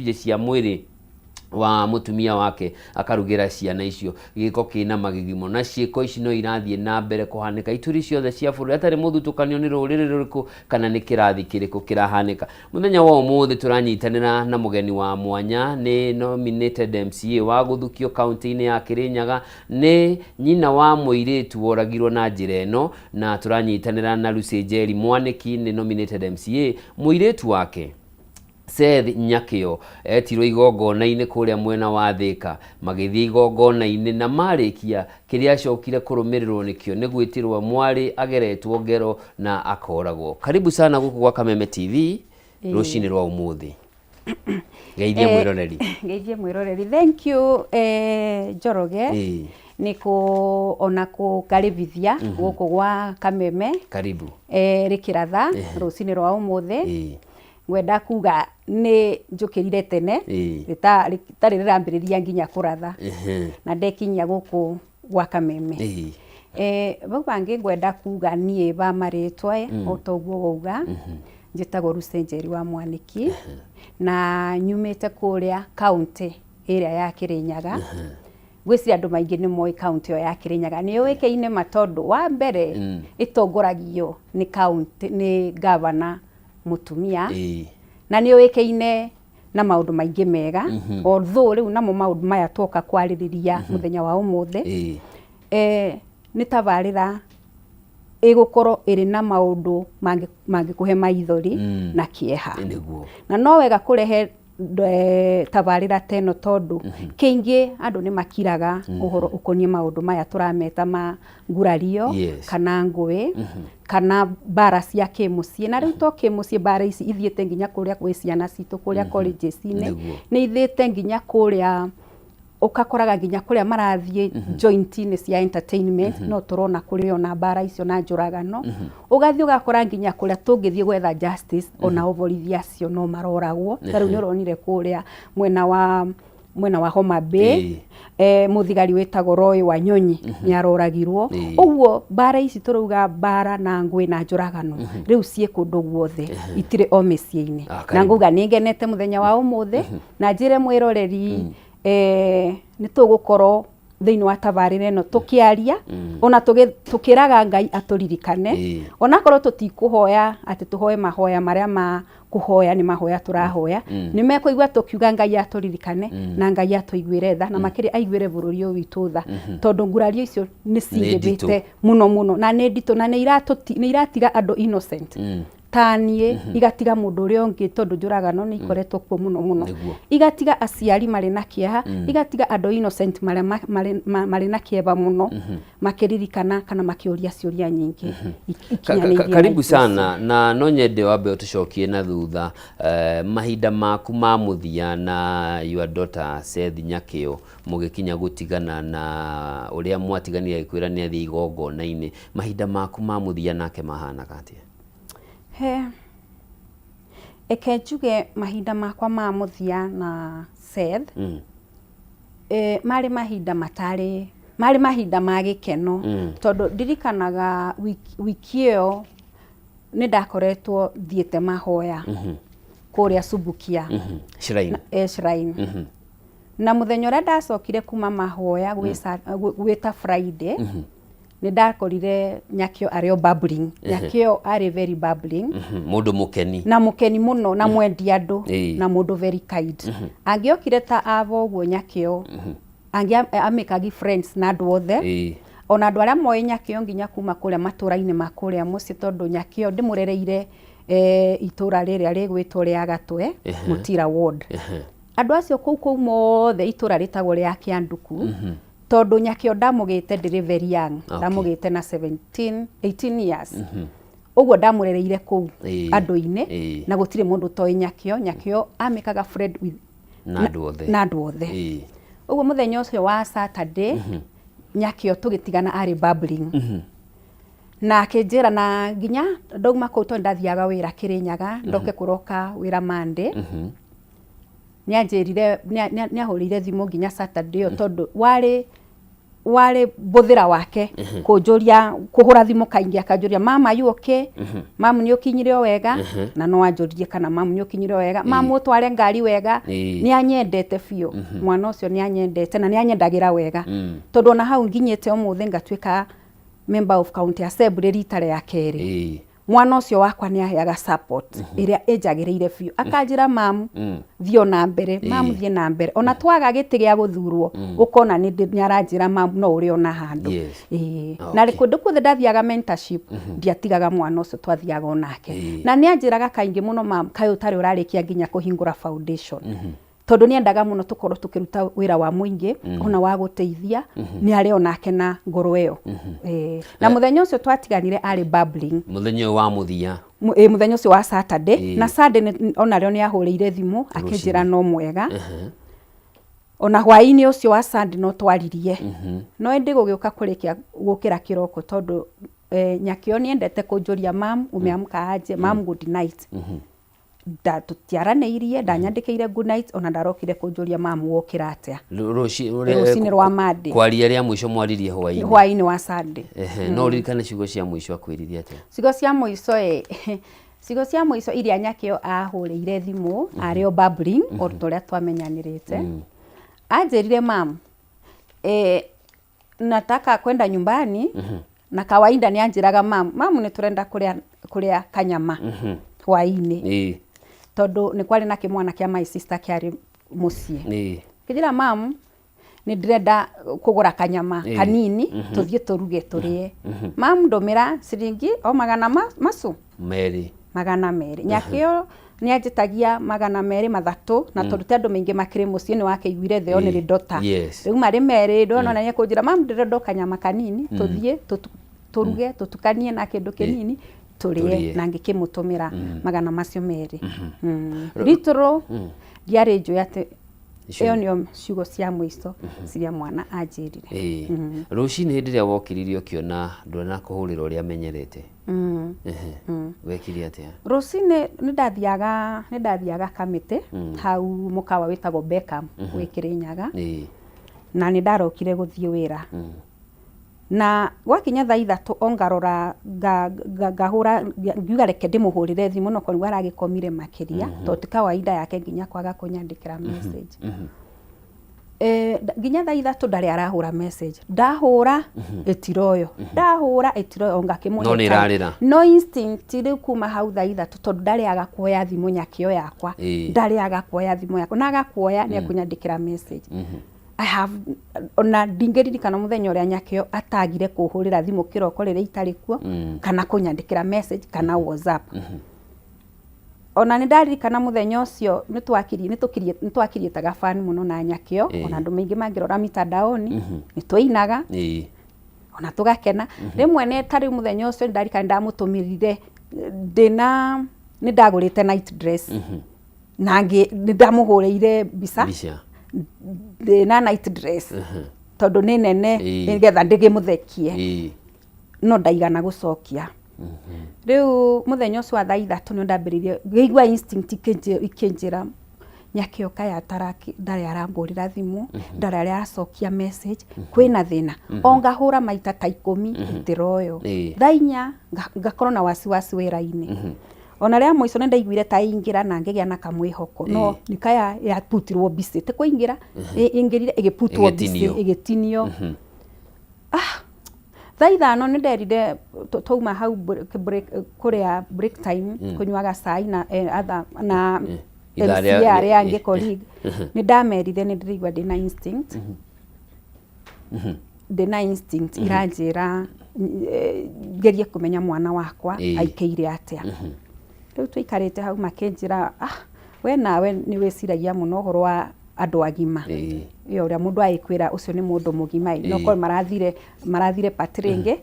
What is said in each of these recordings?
Icunjĩ cia mwĩrĩ wa mũtumia wake akarugĩra ciana icio. Gĩko kĩna magigi mũno, na ciĩko ici no irathiĩ na mbere kũhanĩka ituri ciothe cia bũrũri hatarĩ mũthutũkanio nĩ rũrĩrĩ rũrĩkũ kana nĩ kĩrathi kĩrĩkũ kĩrahanĩka. Mũthenya wa ũmũthĩ tũranyitanĩra na mũgeni wa mwanya, nĩ nominated MCA wa gũthukio kaunti-inĩ ya Kĩrĩnyaga, nĩ nyina wa mũirĩtu woragirwo na njĩra ĩno, na tũranyitanĩra na Lucy Njeri Mwanĩki, nĩ nominated MCA, mũirĩtu wake Seth Nyakĩo etirwo igongona-inĩ kũrĩa mwena wa Thĩka. Magĩthiĩ igongona-inĩ na marĩkia kĩrĩa acokire kũrũmĩrĩrwo nĩkĩo nĩ gwĩtĩrwo mwarĩ ageretwo ngero na akoragwo. Karibu sana gũkũ gwa Kameme TV rũcinĩ rwa ũmũthĩ. Geithie mwĩroreri. Ngeithie mwĩroreri. Thank you Njoroge. Nĩ kũ ona kũkaribithia gũkũ gwa Kameme. Karibu. Rĩkĩratha rũcinĩ rwa ũmũthĩ. Ngwenda kuga nĩ njũkĩrire tene rĩtarĩ rĩrambĩrĩria nginya kũratha na ndekinyia gũkũ gwa Kameme. Vau bangĩ ngwenda kuga niĩ ba marĩtwa o ta ũguo wauga, njĩtagwo Lucy Njeri wa Mwanĩki na nyumĩte kũrĩa kaũntĩ ĩrĩa ya Kĩrĩnyaga. Ngwĩciria andũ maingĩ nĩ moĩ kaũntĩ ĩyo ya Kĩrĩnyaga nĩ yũĩkaine ma tondũ wa mbere ĩtongoragio nĩ kaũntĩ nĩ ngavana mũtumia. Na nĩ ũĩkaine na maũndũ maingĩ mega, although rĩu namo maũndũ maya twoka kwarĩrĩria mũthenya wa ũmũthĩ nĩ tabarĩra ĩgũkorwo ĩrĩ na maũndũ mangĩkũhe maithori na kĩeha. Na no wega kũrehe tabarĩra ta ĩno tondũ kĩingĩ andũ nĩ makiraga ũhoro ũkoniĩ maũndũ maya tũrameta ma ngurario kana ngũĩ kana mbara cia kĩmũciĩ. Na rĩu to kĩmũciĩ, mbara ici ithiĩte nginya kũrĩa gwĩ ciana citũ kũrĩa colleges-inĩ, nĩ ithiĩte nginya kũrĩa ũgakoraga nginya kũrĩa marathiĩ joint-inĩ cia entertainment, no tũrona kũrĩ ona mbara icio na njũragano. Ũgathiĩ ũgakora nginya kũrĩa tũngĩthiĩ gwetha justice, onao borithi acio no maroragwo. Ta rĩu nĩ ũronire kũrĩa mwena wa Homa Bay, mũthigari wĩtagwo Roy Wanyonyi nĩ aroragirwo. Ũguo mbara ici tũrauga mbara na ngũĩ na njũragano rĩu ciĩ kũndũ guothe, itirĩ o mĩciĩ-inĩ. Na ngauga nĩ ngenete mũthenya wa ũmũthĩ na njĩre mwĩroreri nĩ tũgũkorwo thĩinĩ wa tabarĩra ĩno tũkĩaria ona tũkĩraga Ngai atũririkane, onakorwo tũtikũhoya atĩ tũhoe mahoya marĩa ma kũhoya, nĩ mahoya tũrahoya, nĩ mekũigua tũkiuga Ngai atũririkane na Ngai atũiguĩre tha na makĩria aiguĩre bũrũri ũyũ witũ tha, tondũ ngurario icio nĩ cingĩhĩte mũno mũno na nĩ nditũ na nĩ iratiga andũ innocent ta niĩ, igatiga mũndũ ũrĩa ũngĩ, tondũ njũragano nĩ ikoretwo kuo mũno mũno, igatiga aciari marĩ na kĩeha, igatiga andũ innocent marĩa marĩ na kĩeva mũno makĩririkana kana makĩũria ciũria nyingĩ ikinyanĩirie na Karibu itũ icio. sana, na no nyende wambe ũtũcokie na thutha mahinda maku ma mũthia na your daughter Seth Nyakĩo, mũgĩkinya gũtigana na ũrĩa mwatiganire agĩkwĩra nĩ athiĩ igongona-inĩ, mahinda maku ma mũthia nake mahanaga atĩa? He, reke njuge mahinda makwa ma mũthia na Seth marĩ mahinda matarĩ, marĩ mahinda ma gĩkeno, tondũ ndirikanaga wiki ĩyo nĩ ndakoretwo thiĩte mahoya kũrĩa Subukia. Shrine. Shrine. Na mũthenya ũrĩa ndacokire kuma mahoya gwĩta Friday, nĩ ndakorire Nyakĩo arĩ o bubbling. Nyakĩo arĩ very bubbling. Mũndũ mũkeni. Na mũkeni mũno na mwendi andũ na mũndũ very kind. Angĩokire ta ava ũguo Nyakĩo amĩkagi friends na andũ othe. Ona andũ arĩa moĩ Nyakĩo nginya kuma kũrĩa matũra-inĩ ma kũrĩa mũciĩ, tondũ Nyakĩo ndĩmũrereire itũra rĩrĩa rĩgwĩtwo rĩa Gatwe, Mũtira ward. Andũ acio kũu mothe itũra rĩtagwo rĩa Kĩanduku, tondũ Nyakĩo ndamũgĩte ndĩrĩ very young, ndamũgĩte na 17 18 years. Ũguo ndamũrereire kũu andũ-inĩ na gũtirĩ mũndũ ũtoĩ Nyakĩo. Nyakĩo amĩkaga friend with na andũ othe. Na andũ othe. Ũguo mũthenya ũcio wa Saturday Nyakĩo tũgĩtigana arĩ bubbling na akĩnjĩra, na nginya ndauma kũu, tondũ ndathiaga wĩra Kĩrĩnyaga, ndoke kũroka wĩra Monday, nĩanjĩrire, nĩahũrĩire thimũ nginya Saturday ĩyo, tondũ warĩ Warĩ bũthĩra wake kũnjũria, kũhũra thimũ kaingĩ akanjũria, "Mama, you okay? Mamu, nĩ ũkinyire o wega?" Na no anjũririe kana, "Mamu, nĩ ũkinyire o wega? Mamu, ũtware ngari wega." Nĩ anyendete biũ mwana ũcio, nĩ anyendete na nĩ anyendagĩra wega, tondũ ona hau nginyĩte ũmũthĩ ngatuĩka member of county assembly rita rĩa kerĩ, mwana ũcio wakwa nĩ aheaga support ĩrĩa ĩnjagĩrĩire biũ, akanjĩra, "Mamu, thiĩ ona mbere, mamu, thiĩ na mbere." Ona twaga gĩtĩ gĩa gũthurwo, ũkona nĩ aranjĩra, "Mamu, no ũrĩ ona handũ." Na kũndũ kuothe ndathiaga mentorship, ndiatigaga mwana ũcio, twathiaga onake. Na nĩ anjĩraga kaingĩ mũno, "Mamu, kaĩ ũtarĩ ũrarĩkia nginya kũhingũra foundation?" Tondũ nĩ endaga mũno tũkorwo tũkĩruta wĩra wa mũingĩ, ona wa gũteithia, nĩ arĩ onake na ngoro ĩyo. Na mũthenya ũcio twatiganire arĩ bubbling. Mũthenya ũyũ wa mũthia? Mũthenya ũcio wa Saturday. Na Sunday onarĩo nĩ ahũrĩire thimũ akĩnjĩra no mwega. Ona hwaĩ-inĩ ũcio wa Sunday no twaririe, no ĩndĩ gũgĩũka kũrĩkia gũkĩra kĩroko, tondũ Nyakĩo nĩ endete kũnjũria, "Mam, umeamka aje? Mam, good night." Nda tũtiaranĩirie, ndanyandĩkĩire good night, ona ndarokire kũnjũria, "Mam, wokĩra atĩa?" Rũcinĩ rwa Monday. Kwaria rĩa mũico mwaririe hwaĩ-inĩ? Hwaĩ-inĩ wa Sunday. Ehe, no ũririkane ciugo cia mũico akwĩrire atĩa? Ciugo cia mũico ĩ, ciugo cia mũico iria Nyakĩo ahũrĩire thimũ arĩ o bubbling o ta ũrĩa twamenyanĩrĩte, anjĩrire, "Mam, nataka kwenda nyumbani." Na kawaida nĩ anjĩraga, "Mam, mamu, nĩ tũrenda kũrĩa kanyama hwaĩ-inĩ," tondũ nĩ kwarĩ na kĩmwana kĩa my sister kĩarĩ mũciĩ. Kĩnjĩra, "Mam, nĩ ndĩrenda kũgũra kanyama kanini, tũthiĩ tũruge tũrĩe. Mam, ndũmĩra ciringi o magana macu 2. 200." Nyakĩo nĩ anjĩtagia 200, 300, na tondũ ti andũ maingĩ makĩrĩ mũciĩ, nĩ wakĩiguire the only daughter. Rĩu marĩ merĩ, ndona nĩ ekũnjĩra, "Mam, ndĩrenda o kanyama kanini, tũthiĩ tũruge, tũtukanie na kĩndũ kĩnini, tũrĩe." Tũrĩe. Na ngĩkĩmũtũmĩra magana macio merĩ. Little ndiarĩ njũĩ atĩ Icio ĩyo nĩyo ciugo cia mũico ciria mwana anjĩrire. Rũcinĩ hĩndĩ ĩrĩa wokĩrire ũkĩona ndũrĩ kũhũrĩra ũrĩa amenyerete. Ehe. Wekire atĩa? Rũcinĩ nĩ ndathiaga kamĩtĩ hau mũkawa wĩtagwo Beckham wĩ Kĩrĩnyaga. Na nĩ ndarokire gũthiĩ wĩra, na gwakinya thaa 3 o ngarora, ngahũra, ngiuga reke ndĩmũhũrĩre thimũ, no korwo aragĩkomire makĩria, tondũ ti kawaida yake nginya kwaga kũnyandĩkĩra message. Nginya thaa 3 ndarĩ arahũra message, ndahũra ĩtiroyo, ndahũra ĩtiroyo, o ngakĩmũhe No nĩ time. ĩrarĩra. No instinct rĩu kuma hau thaa 3, tondũ ndarĩaga kuoya thimũ Nyakĩo yakwa, ndarĩaga kuoya thimũ yakwa, na agakuoya nĩ ekũnyandĩkĩra message. I have ona ndingĩririkana mũthenya ũrĩa Nyakĩo atagire kũhũrĩra thimũ kĩroko rĩrĩa itarĩ kuo, kana kũnyandĩkĩra message kana WhatsApp. Ona nĩ ndaririkana mũthenya ũcio nĩ twakiriĩtaga fan mũno na Nyakĩo. Ona andũ maingĩ mangĩrora mitandaoni, nĩ twainaga ona tũgakena rĩmwe. Nĩ ta rĩu mũthenya ũcio nĩ ndarikana nĩ ndamũtũmĩrire ndĩna nĩ ndagũrĩte night dress, na nĩ ndamũhũrĩire mbica Mbica. Ndĩna night dress tondũ nĩ nene, nĩgetha ndĩgĩmũthekie. No ndaigana gũcokia. Rĩu mũthenya ũcio wa thaa 3 nĩ ndambĩrĩirie ngĩigua instinct ikĩnjĩra Nyakĩo kaya ndarĩ arambũrĩra thimũ, ndarĩ aracokia message, kwĩna thĩna. O ngahũra maita ta 10, ĩtiroyo. Thaa 4 ngakorwo na wasiwasi wĩra-inĩ. Ona rĩa mũico nĩ ndaiguire ta ĩingĩra na ngĩgĩa na kamwĩhoko, no nĩ kaya yaputirwo busy, ti kũingĩra, ĩingĩrire ĩgĩputwo busy. Ĩgĩtinio. Ĩgĩtinio. Thaa 5 nĩ nderire twauma hau break, kũrĩa break time, kũnyuaga cai na na Ithaa MCA arĩa angĩ, colleague, nĩ ndamerire nĩ ndĩraigua ndĩna instinct iranjĩra ngerie kũmenya mwana wakwa aikaire atĩa. Rĩu tũikarĩte hau makĩnjĩra, "Ah, we nawe nĩ wĩciragia mũno ũhoro wa andũ agima." Ĩyo ũrĩa mũndũ agĩkwĩra ũcio nĩ mũndũ mũgima ĩ, no korwo marathire party rĩngĩ.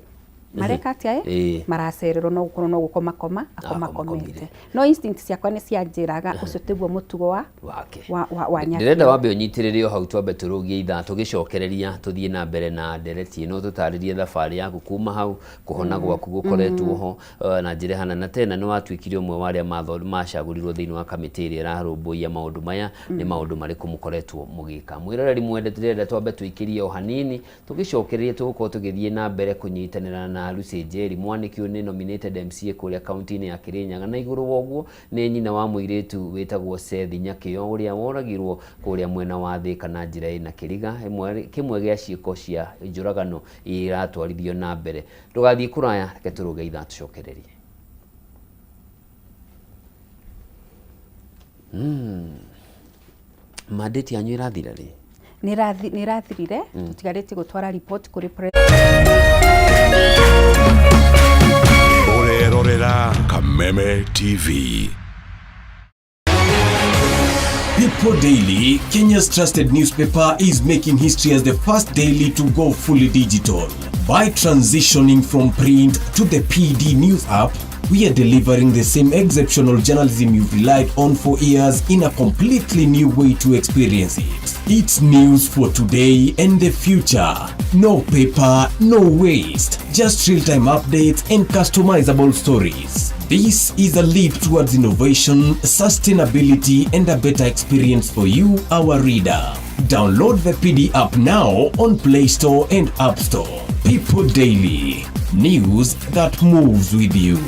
Mareka atĩa ĩ? Maracererwo no gũkorwo no gũkomakoma akomakomete. Akomakomire. No instinct ciakwa nĩ cianjĩraga ũcio tiguo mũtugo wa wake wa Ndĩrenda Nyakĩo. Wambe ũnyitĩrĩre o hau, twambe tũrũgie ithaa, tũgĩcokereria tũthiĩ na mbere na ndereti ĩno, tũtarĩrie thabarĩ yaku kuma hau, kũhona gwaku gũkoretwo ho na njĩra ĩhana, na tena nĩ watuĩkire ũmwe wa arĩa macagũrirwo thĩinĩ wa kamĩtĩ ĩrĩa ĩrarũmbũiya maũndũ maya. Nĩ maũndũ marĩkũ mũkoretwo mũgĩka? Mwĩroreri mwende, tũrenda twambe tũikĩrie o hanini, tũgĩcokereria tũgũkorwo tũgĩthiĩ na mbere kũnyitanĩra na Lucy Njeri Mwanĩki. Ũyũ nĩ nominated MCA kũrĩa kaunti-inĩ ya Kĩrĩnyaga, na igũrũ wa ũguo nĩ nyina wa mũirĩtu wĩtagwo Seth Nyakĩo, ũrĩa woragirwo kũrĩa mwena wa Thĩka na njĩra ĩna kĩriga, kĩmwe gĩa ciĩko cia njũragano iria iratwarithio na mbere. Ndũgathiĩ kũraya, reke tũrũge ithaa tũcokererie. Mandate yanyu ĩrathira rĩ? Nĩ ĩrathirire, tũtigarĩtie gũtwara report kũrĩ Ũrerorera Kameme TV. People Daily, Kenya's trusted newspaper, is making history as the first daily to go fully digital. By transitioning from print to the PD News app, we are delivering the same exceptional journalism you've relied on for years in a completely new way to experience it. It's news for today and the future. No paper, no waste. Just real-time updates and customizable stories. This is a leap towards innovation, sustainability, and a better experience for you, our reader. Download the PD app now on Play Store and App Store. People Daily. News that moves with you.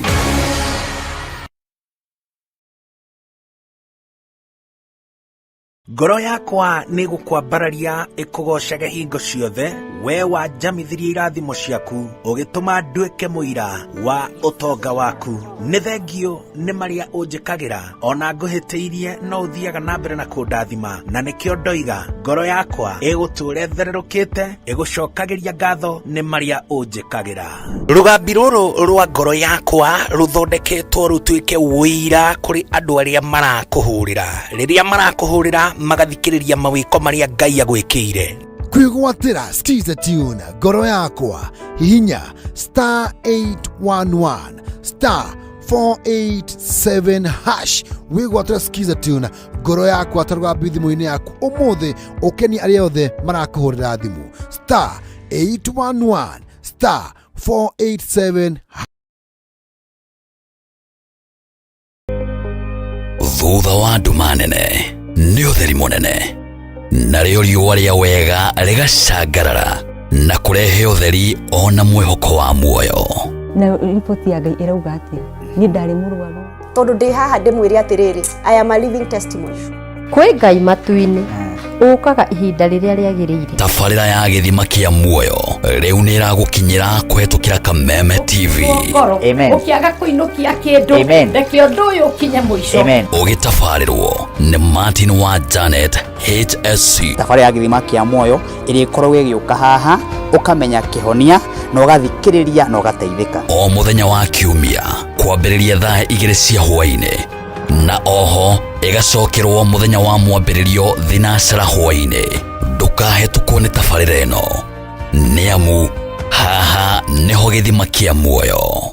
Ngoro yakwa nĩ gũkwambararia ĩkũgocage hingo ciothe, we wanjamithirie irathimo ciaku, ũgĩtũma nduĩke mũira wa ũtonga waku. Nĩ thengio nĩ marĩa ũnjĩkagĩra, ona ngũhĩtĩirie no ũthiaga na mbere na kũndathima, na nĩkĩo ndoiga ngoro yakwa ĩgũtũũra ĩthererũkĩte ĩgũcokagĩria ngatho nĩ marĩa ũnjĩkagĩra. Rũgambi rũrũ rwa ngoro yakwa rũthondeketwo rũtuĩke ũira kũrĩ andũ arĩa marakũhũrĩra, rĩrĩa marakũhũrĩra magathikĩrĩria mawĩko marĩa Ngai agwĩkĩire. Kwĩgwatĩra Skiza tune ngoro yakwa, hihinya *811*487# wĩgwatĩra Skiza tune ngoro yakwa ta rũgambi thimũ-inĩ yaku ũmũthĩ, ũkenie arĩa othe marakũhũrĩra thimũ, *811*487. Thutha wa nduma nene nĩ ũtheri mũnene, narĩo riũa rĩa wega rĩgacangarara na kũrehe ũtheri ona mwĩhoko wa muoyo. Na riboti ya Ngai ĩrauga atĩa? Niĩ ndarĩ mũrwaru. Tondũ ndĩ haha ndĩmwĩre atĩrĩrĩ, I am a living testimony. Kwĩ Ngai matu-inĩ ũkaga ihinda rĩrĩa rĩagĩrĩire. Tabarĩra ya gĩthima kĩa muoyo rĩu nĩ ĩragũkinyĩra kũhetũkĩra Kameme TV. Ngoro Amen. ũkĩaga kũinũkia kĩndũ, Amen. reke ũndũ ũyũ ũkinye mũico. Amen. Ũgĩtabarĩrwo nĩ Martin wa Janet HSC. Thabarĩ ya gĩthima kĩa muoyo ĩrĩa ĩkoragwo ĩgĩũka haha, ũkamenya kĩhonia na ũgathikĩrĩria na ũgateithĩka. O mũthenya wa kiumia kwambĩrĩria thaa 2 cia hwaĩ-inĩ, na oho ĩgacokerwo mũthenya wa mwambĩrĩrio thinacara hwaĩ-inĩ. Ndũkahetũkwo nĩ tabarĩra ĩno, nĩ amu haha nĩho gĩthima kĩa muoyo.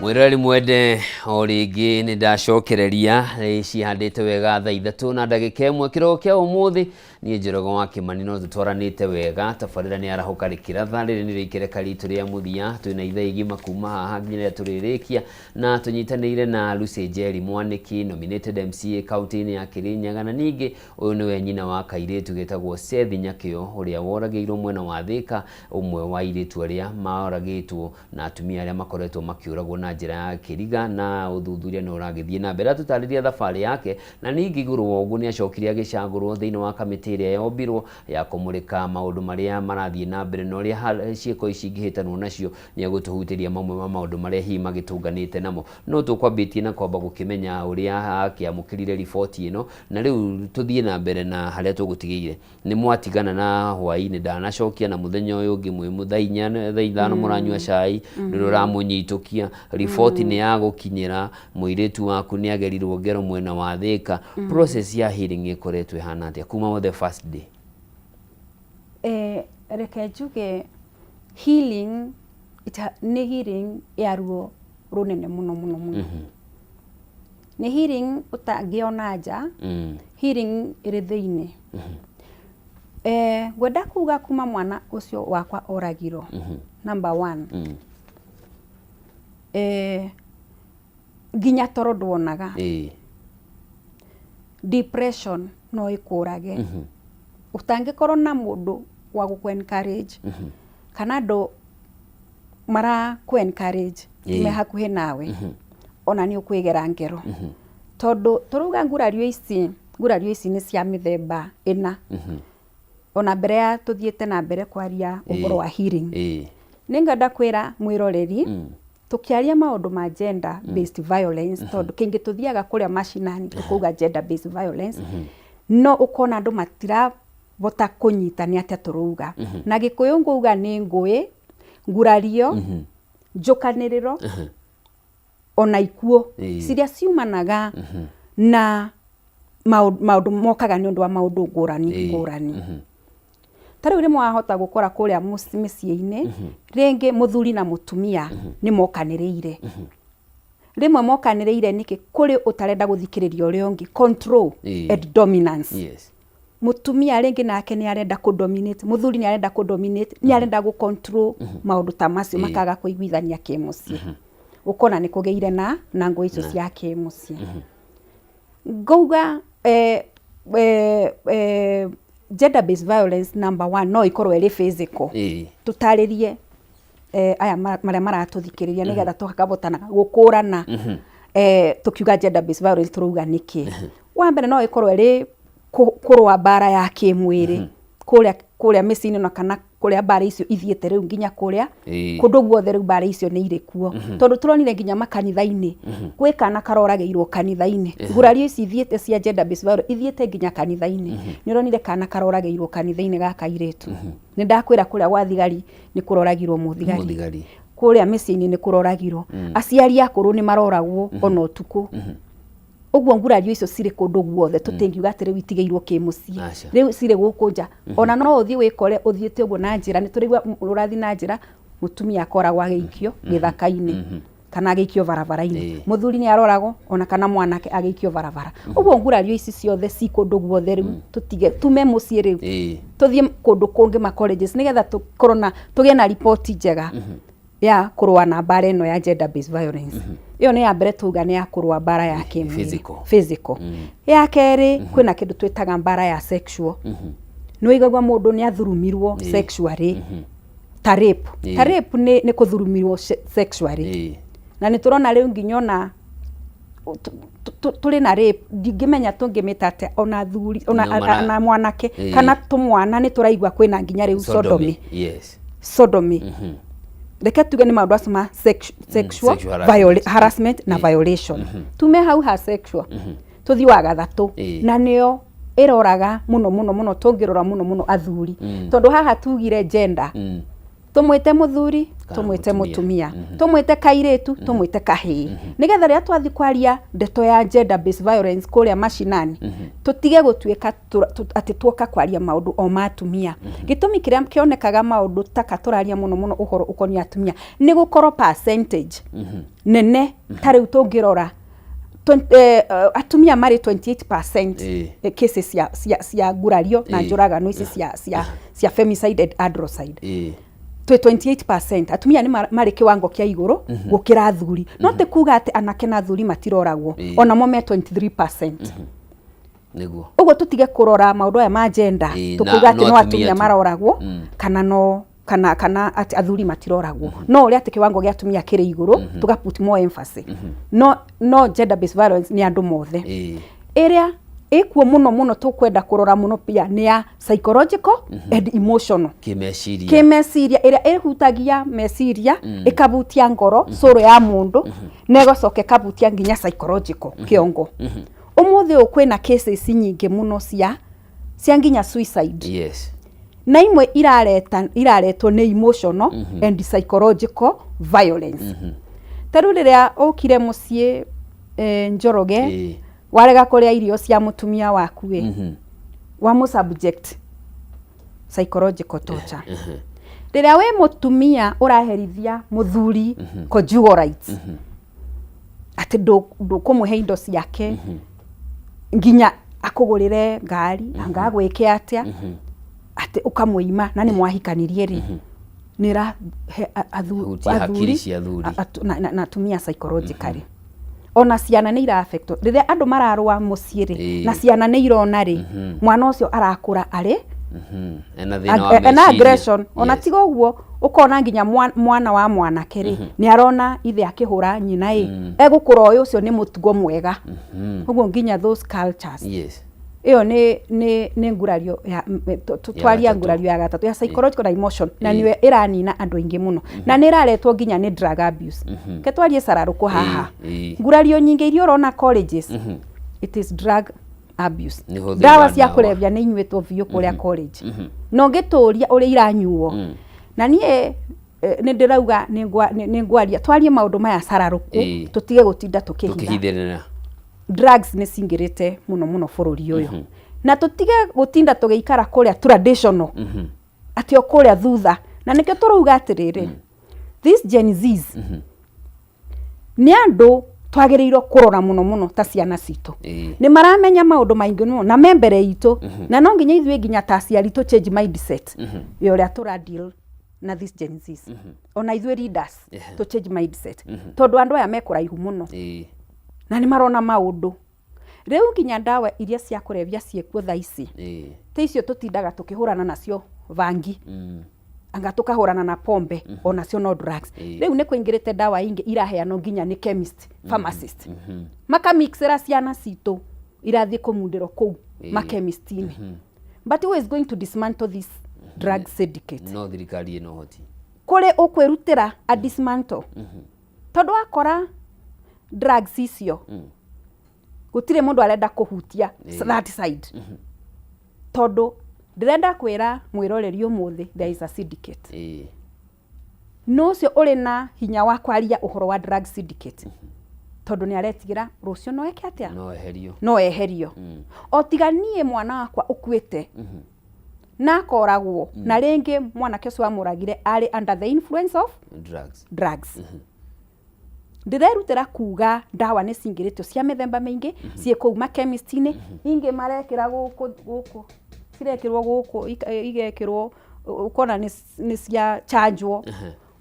Mwĩroreri mwende, o rĩngĩ nĩ ndacokereria, cihandĩte wega thaa 3 na ndagĩka 1 kĩroko kĩa ũmũthĩ. Niĩ Njoroge wa Kĩmani no tũtwaranĩte wega. Tabarĩra nĩ arahũka rĩkĩratha. Rĩrĩ nĩrĩo ikereka ritũ rĩa mũthia. Twĩna ithaa igima kuma haha nginya rĩrĩa tũrĩrĩkia, na tũnyitanĩire na Lucy Njeri Mwanĩki, nominated MCA kaunti-inĩ ya Kĩrĩnyaga, na ningĩ ũyũ nĩwe nyina wa kairĩtu getagwo Seth Nyakĩo, ũrĩa woragĩirwo mwena wa Thĩka, ũmwe wa airĩtu arĩa moragĩtwo na atumia arĩa makoretwo makĩũragwo na njĩra ya kĩriga, na ũthuthuria nĩ ũragĩthiĩ na mbere. Atũtarĩria thabarĩ yake, na ningĩ igũrũ wa ũguo nĩ acokire agĩcagũrwo thĩinĩ wa kamĩtĩ ĩrĩa yombirwo ya kũmũrĩka maũndũ marĩa marathiĩ na mbere na ũrĩa ciĩko ici ingĩhĩtanwo nacio. Nĩ egũtũhutĩria mamwe ma maũndũ marĩa hihi magĩtũnganĩte namo, no tũkwambĩtie na kwamba gũkĩmenya ũrĩa akĩamũkĩrire riboti ĩno, na rĩu tũthiĩ na mbere na harĩa tũgũtigĩire. Nĩ mwatigana na hwaĩ-inĩ, ndanacokia na mũthenya ũyũ ũngĩ mwĩ thaa 4, thaa 5 mũranyua cai, rĩrĩa ũramũnyitũkia. Riboti nĩ ya gũkinyĩra mũirĩtu waku nĩ agerirwo ngero mwena wa Thĩka. Process ya healing ĩkoretwo ĩhana atĩa kuma the first day? Reke njuge healing nĩ healing ya ruo rũnene mũno mũno mũno. Nĩ healing ũtangĩona nja, healing ĩrĩ thĩinĩ. Ngwenda kuga kuma mwana ũcio wakwa oragirwo, number one, nginya toro nduonaga. Depression no ĩkũrage. Ũtangĩkorwo na mũndũ wa gũkũ encourage kana andũ mara kũ encourage me hakuhĩ nawe, ona nĩ ũkwĩgera ngero. Tondũ tũrauga ngurario ici nĩ cia mĩthemba ĩna. Ona mbere ya tũthiĩte na mbere kwaria ũhoro wa healing, nĩ ngwenda kwĩra mwĩroreri tũkĩaria maũndũ ma gender based violence, tondũ kaingĩ tũthiaga kũrĩa macinani tũkauga gender based violence, no ũkona andũ matirahota kũnyita nĩ atĩa tũrauga. Na Gĩkũyũ ngauga nĩ ngũĩ, ngurario, njũkanĩrĩro, ona ikuũ ciria ciumanaga na maũndũ mokaga nĩ ũndũ wa maũndũ ngũrani ngũrani. Ta rĩu rĩmwe wahota gũkora kũrĩa mĩciĩ-inĩ rĩngĩ mũthuri na mũtumia nĩ mokanĩrĩire. Rĩmwe mokanĩrĩire nĩkĩ? Kũrĩ ũtarenda gũthikĩrĩria ũrĩa ũngĩ, control and dominance. Mũtumia rĩngĩ nake nĩ arenda kũ dominate, mũthuri nĩ arenda kũ dominate, nĩ arenda gũ control maũndũ ta macio, makaga kũiguithania kĩmũciĩ. Ũkona nĩ kũgĩire na ngũĩ icio cia kĩmũciĩ. Ngauga gender based violence number one no ĩkorwo ĩrĩ physical. Tũtarĩrie aya marĩa maratũthikĩrĩria nĩgetha tũkavotana gũkũrana tũkiuga gender based violence tũrauga nĩkĩ. Wa mbere no ĩkorwo ĩrĩ kũrũa mbara ya kĩmwĩrĩ kũrĩa mĩciĩ-inĩ na kana kũrĩa mbara icio ithiĩte rĩu nginya kũrĩa kũndũ guothe rĩu mbara icio nĩ irĩ kuo. Tondũ tũronire nginya makanitha-inĩ gwĩ kana karoragĩirwo kanitha-inĩ. Ngurario ici ithiĩte cia gender based violence ithiĩte nginya kanitha-inĩ. Nĩ ũronire kana karoragĩirwo kanitha-inĩ ga kairĩtu. Nĩ ndakwĩra kũrĩa gwa thigari nĩ kũroragirwo mũthigari. Mũthigari. Kũrĩa mĩciĩ-inĩ nĩ kũroragirwo. Aciari akũrũ nĩ maroragwo ona ũtukũ. Ũguo ngurario icio cirĩ kũndũ guothe, tũtingiuga atĩ rĩu itigĩirwo kĩmũciĩ. Rĩu cirĩ gũkũ nja. Ona no ũthiĩ wĩkore ũthiĩte ũguo na njĩra, nĩ tũraigua ũrathiĩ na njĩra mũtumia akoragwo agĩikio gĩthaka-inĩ kana agĩikio barabara-inĩ. Mũthuri nĩ aroragwo ona kana mwanake agĩikio barabara. Ũguo ngurario ici ciothe ci kũndũ guothe rĩu, tũtige tume mũciĩ rĩu tũthiĩ kũndũ kũngĩ ma colleges nĩgetha tũkorwo na tũgĩe na riboti njega ya kũrũa na mbara ĩno ya gender based violence. Ĩyo nĩ ya mbere tuga nĩ ya kũrũa mbara ya kĩmwĩrĩ. Physical. Physical. Ya kerĩ kwĩna kĩndũ twĩtaga mbara ya sexual. Nĩ ũiguaga mũndũ nĩ athurumirwo sexually ta rape. Ta rape nĩ kũthurumirwo sexually. Na nĩ tũrona rĩu nginya ona tũrĩ na rape, ndingĩmenya tũngĩmĩta atĩa, ona athuri ona No mara- na mwanake kana tũmwana nĩ tũraigua kwĩna nginya rĩu sodomy. Sodomy. Reke tuge nĩ maũndũ acio ma sexual Sexual harassment. harassment na violation. Tume hau ha sexual tũthiĩ wa gatatũ na nĩyo ĩroraga mũno mũno mũno, tũngĩrora mũno mũno athuri. Tondũ haha tugire gender, tũmwĩte mũthuri, Kana tũmwĩte mũtumia. Mũtumia, tũmwĩte kairĩtu, tũmwĩte kahĩĩ, nĩgetha rĩrĩa twathiĩ kwaria ndeto ya gender based violence kũrĩa macinani tũtige gũtuĩka atĩ tuoka kwaria maũndũ o ma atumia. Gĩtũmi kĩrĩa kĩonekaga maũndũ taka tũraria mũno mũno ũhoro ũkoniĩ atumia nĩ gũkorwo percentage nene. Ta rĩu tũngĩrora atumia marĩ 28% cases cia ngurario na njũragano ici cia femicide and androcide. Twĩ 28%, atumia nĩ marĩ kĩwango kĩa igũrũ gũkĩra athuri. No ti kuga atĩ anake na athuri matiroragwo, onamo me 23%. Ũguo tũtige kũrora maũndũ aya ma gender tũkuga na atĩ no no atumia atumia tu. maroragwo kana no kana atĩ athuri matiroragwo, no ũrĩa atĩ kĩwango gĩa atumia kĩrĩ igũrũ tũga put more emphasis. No gender based violence nĩ andũ mothe. Ĩrĩa ĩkuo mũno mũno tũkwenda kũrora mũno pia nĩ ya psychological and emotional. Kĩmeciria. Kĩmeciria, ĩrĩa ĩhutagia meciria, ĩkabutia ngoro cũrũ ya mũndũ na ĩgacoka ĩkabutia nginya psychological kĩongo. Ũmũthĩ ũyũ kwĩna cases nyingĩ mũno cia nginya suicide. Na imwe iraretwo nĩ emotional and psychological violence. Ta rĩu rĩrĩa ũkire mũciĩ Njoroge, warega kũrĩa irio cia mũtumia waku ĩ, wamũ subject psychological torture. Rĩrĩa wĩ mũtumia ũraherithia mũthuri conjugal rights, atĩ ndũkũmũhe indo ciake nginya akũgũrĩre ngari, anga agwĩke atĩa, atĩ ũkamũima na nĩ mwahikanirie rĩ, nĩ ĩrahe Hutia hakiri athuri cia athuri. na atumia psychologically. Ona ciana nĩ ira affect rĩrĩa andũ mararũa mũciĩ rĩ, na ciana nĩ irona rĩ, mwana ũcio arakũra arĩ Ena thĩna wa ena meciria. aggression. Ona tiga ũguo, ũkona nginya mwana wa mwanake rĩ, nĩ arona ithe akĩhũra nyina ĩ, egũkũra ũyũ ũcio nĩ mũtugo mwega. Ũguo nginya those cultures. Ĩyo nĩ ngurario ya twaria gatatũ. Ngurario ya gatatũ ya psychological na emotion, na nĩyo ĩranina andũ aingĩ mũno, na nĩ ĩraretwo nginya nĩ drug abuse. Ke twarie cararũkũ haha, ngurario nyingĩ iria ũrona colleges, it is drug abuse. Nĩ ũhũthĩri Ndawa wa cia ndawa. kũrebia nĩ inyuĩtwo biũ kũrĩa college, na ũngĩtũria ũrĩa iranyuo, na niĩ nĩ ndĩrauga nĩ ngwaria, twarie maũndũ maya cararũkũ, tũtige gũtinda tũkĩhitha. Tũkĩhithĩrĩra. Drugs nĩ cingĩrĩte mũno mũno bũrũri ũyũ, na tũtige gũtinda tũgĩikara kũrĩa traditional, atĩ o kũrĩa thutha. Na nĩkĩo tũrauga atĩrĩrĩ, this Gen Zs nĩ andũ twagĩrĩirwo kũrora mũno mũno ta ciana citũ. Nĩ maramenya maũndũ maingĩ mũno na me mbere itũ, na no nginya ithuĩ nginya ta aciari tũ change mindset ya ũrĩa tũra deal na this Gen Zs. Ona ithuĩ leaders tũ change mindset, tondũ andũ aya me kũraihu mũno na nĩ marona maũndũ. Rĩu nginya ndawa iria cia kũrebia ciĩkuo thaa ici, ta icio tũtindaga tũkĩhũrana nacio bangi, anga tũkahũrana na pombe, onacio no drugs. Rĩu nĩ kũingĩrĩte ndawa ingĩ iraheanwo nginya nĩ chemist, pharmacist, makamixĩra ciana citũ, irathiĩ kũmundĩrwo kũu makemist-inĩ. But who is going to dismantle this drug syndicate? No thirikari ĩna ũhoti. Kũrĩ ũkwĩrutĩra a dismantle, tondũ wakora drugs icio gũtirĩ mũndũ arenda kũhutia that side, tondũ ndĩrenda kwĩra mwĩroreri ũmũthĩ, there is a syndicate. No ũcio ũrĩ na hinya wa kwaria ũhoro wa drug syndicate, tondũ nĩ aretigĩra rũciũ no eke atĩa? No eherio. No eherio. O tiga niĩ mwana wakwa ũkuĩte na akoragwo, na rĩngĩ mwanake ũcio wamũragire arĩ under the influence of drugs. Drugs. Ndĩrerutĩra kuga ndawa nĩ cingĩrĩtio cia mĩthemba mĩingĩ, ciĩ kũu makemist-inĩ, ingĩ marekĩra gũkũ gũkũ, cirekĩrwo gũkũ, igekĩrwo ũkona nĩ cia chanjwo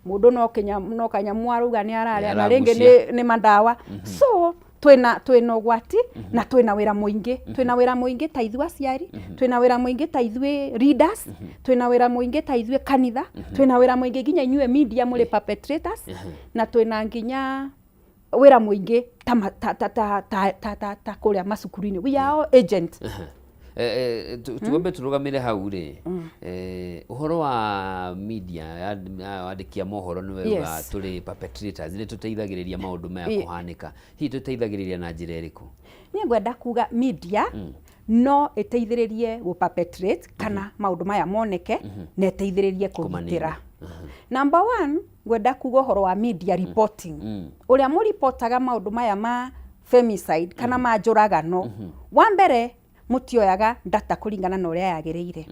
mũndũ no kinya no kanyamũ arauga nĩ ararĩa, na rĩngĩ nĩ mandawa. So twĩna ũgwati na twĩna wĩra mũingĩ, twĩna wĩra mũingĩ ta ithuĩ aciari, twĩna wĩra mũingĩ ta ithuĩ leaders, twĩna wĩra mũingĩ ta ithuĩ kanitha, twĩna wĩra mũingĩ nginya inyuĩ media mũrĩ perpetrators, na twĩna nginya wĩra mũingĩ ta ma- ta ta ta ta ta ta ta kũrĩa macukuru-inĩ. We are all agent. Tuambe tũrũgamĩre hau rĩ, ũhoro wa media wandĩki a mohoro, nĩ weuga tũrĩ perpetrators, nĩ tũteithagĩrĩria maũndũ maya kũhanĩka. Hihi tũteithagĩrĩria na njĩra ĩrĩkũ? Niĩ ngwenda kuga media no ĩteithĩrĩrie gũ perpetrate kana maũndũ maya moneke, na ĩteithĩrĩrie kũgitĩra. Number one, ngwenda kuga ũhoro wa media reporting, ũrĩa mũripotaga maũndũ maya ma femicide kana ma njũragano. Wa mbere, mũtioyaga data kũringana na ũrĩa yagĩrĩire.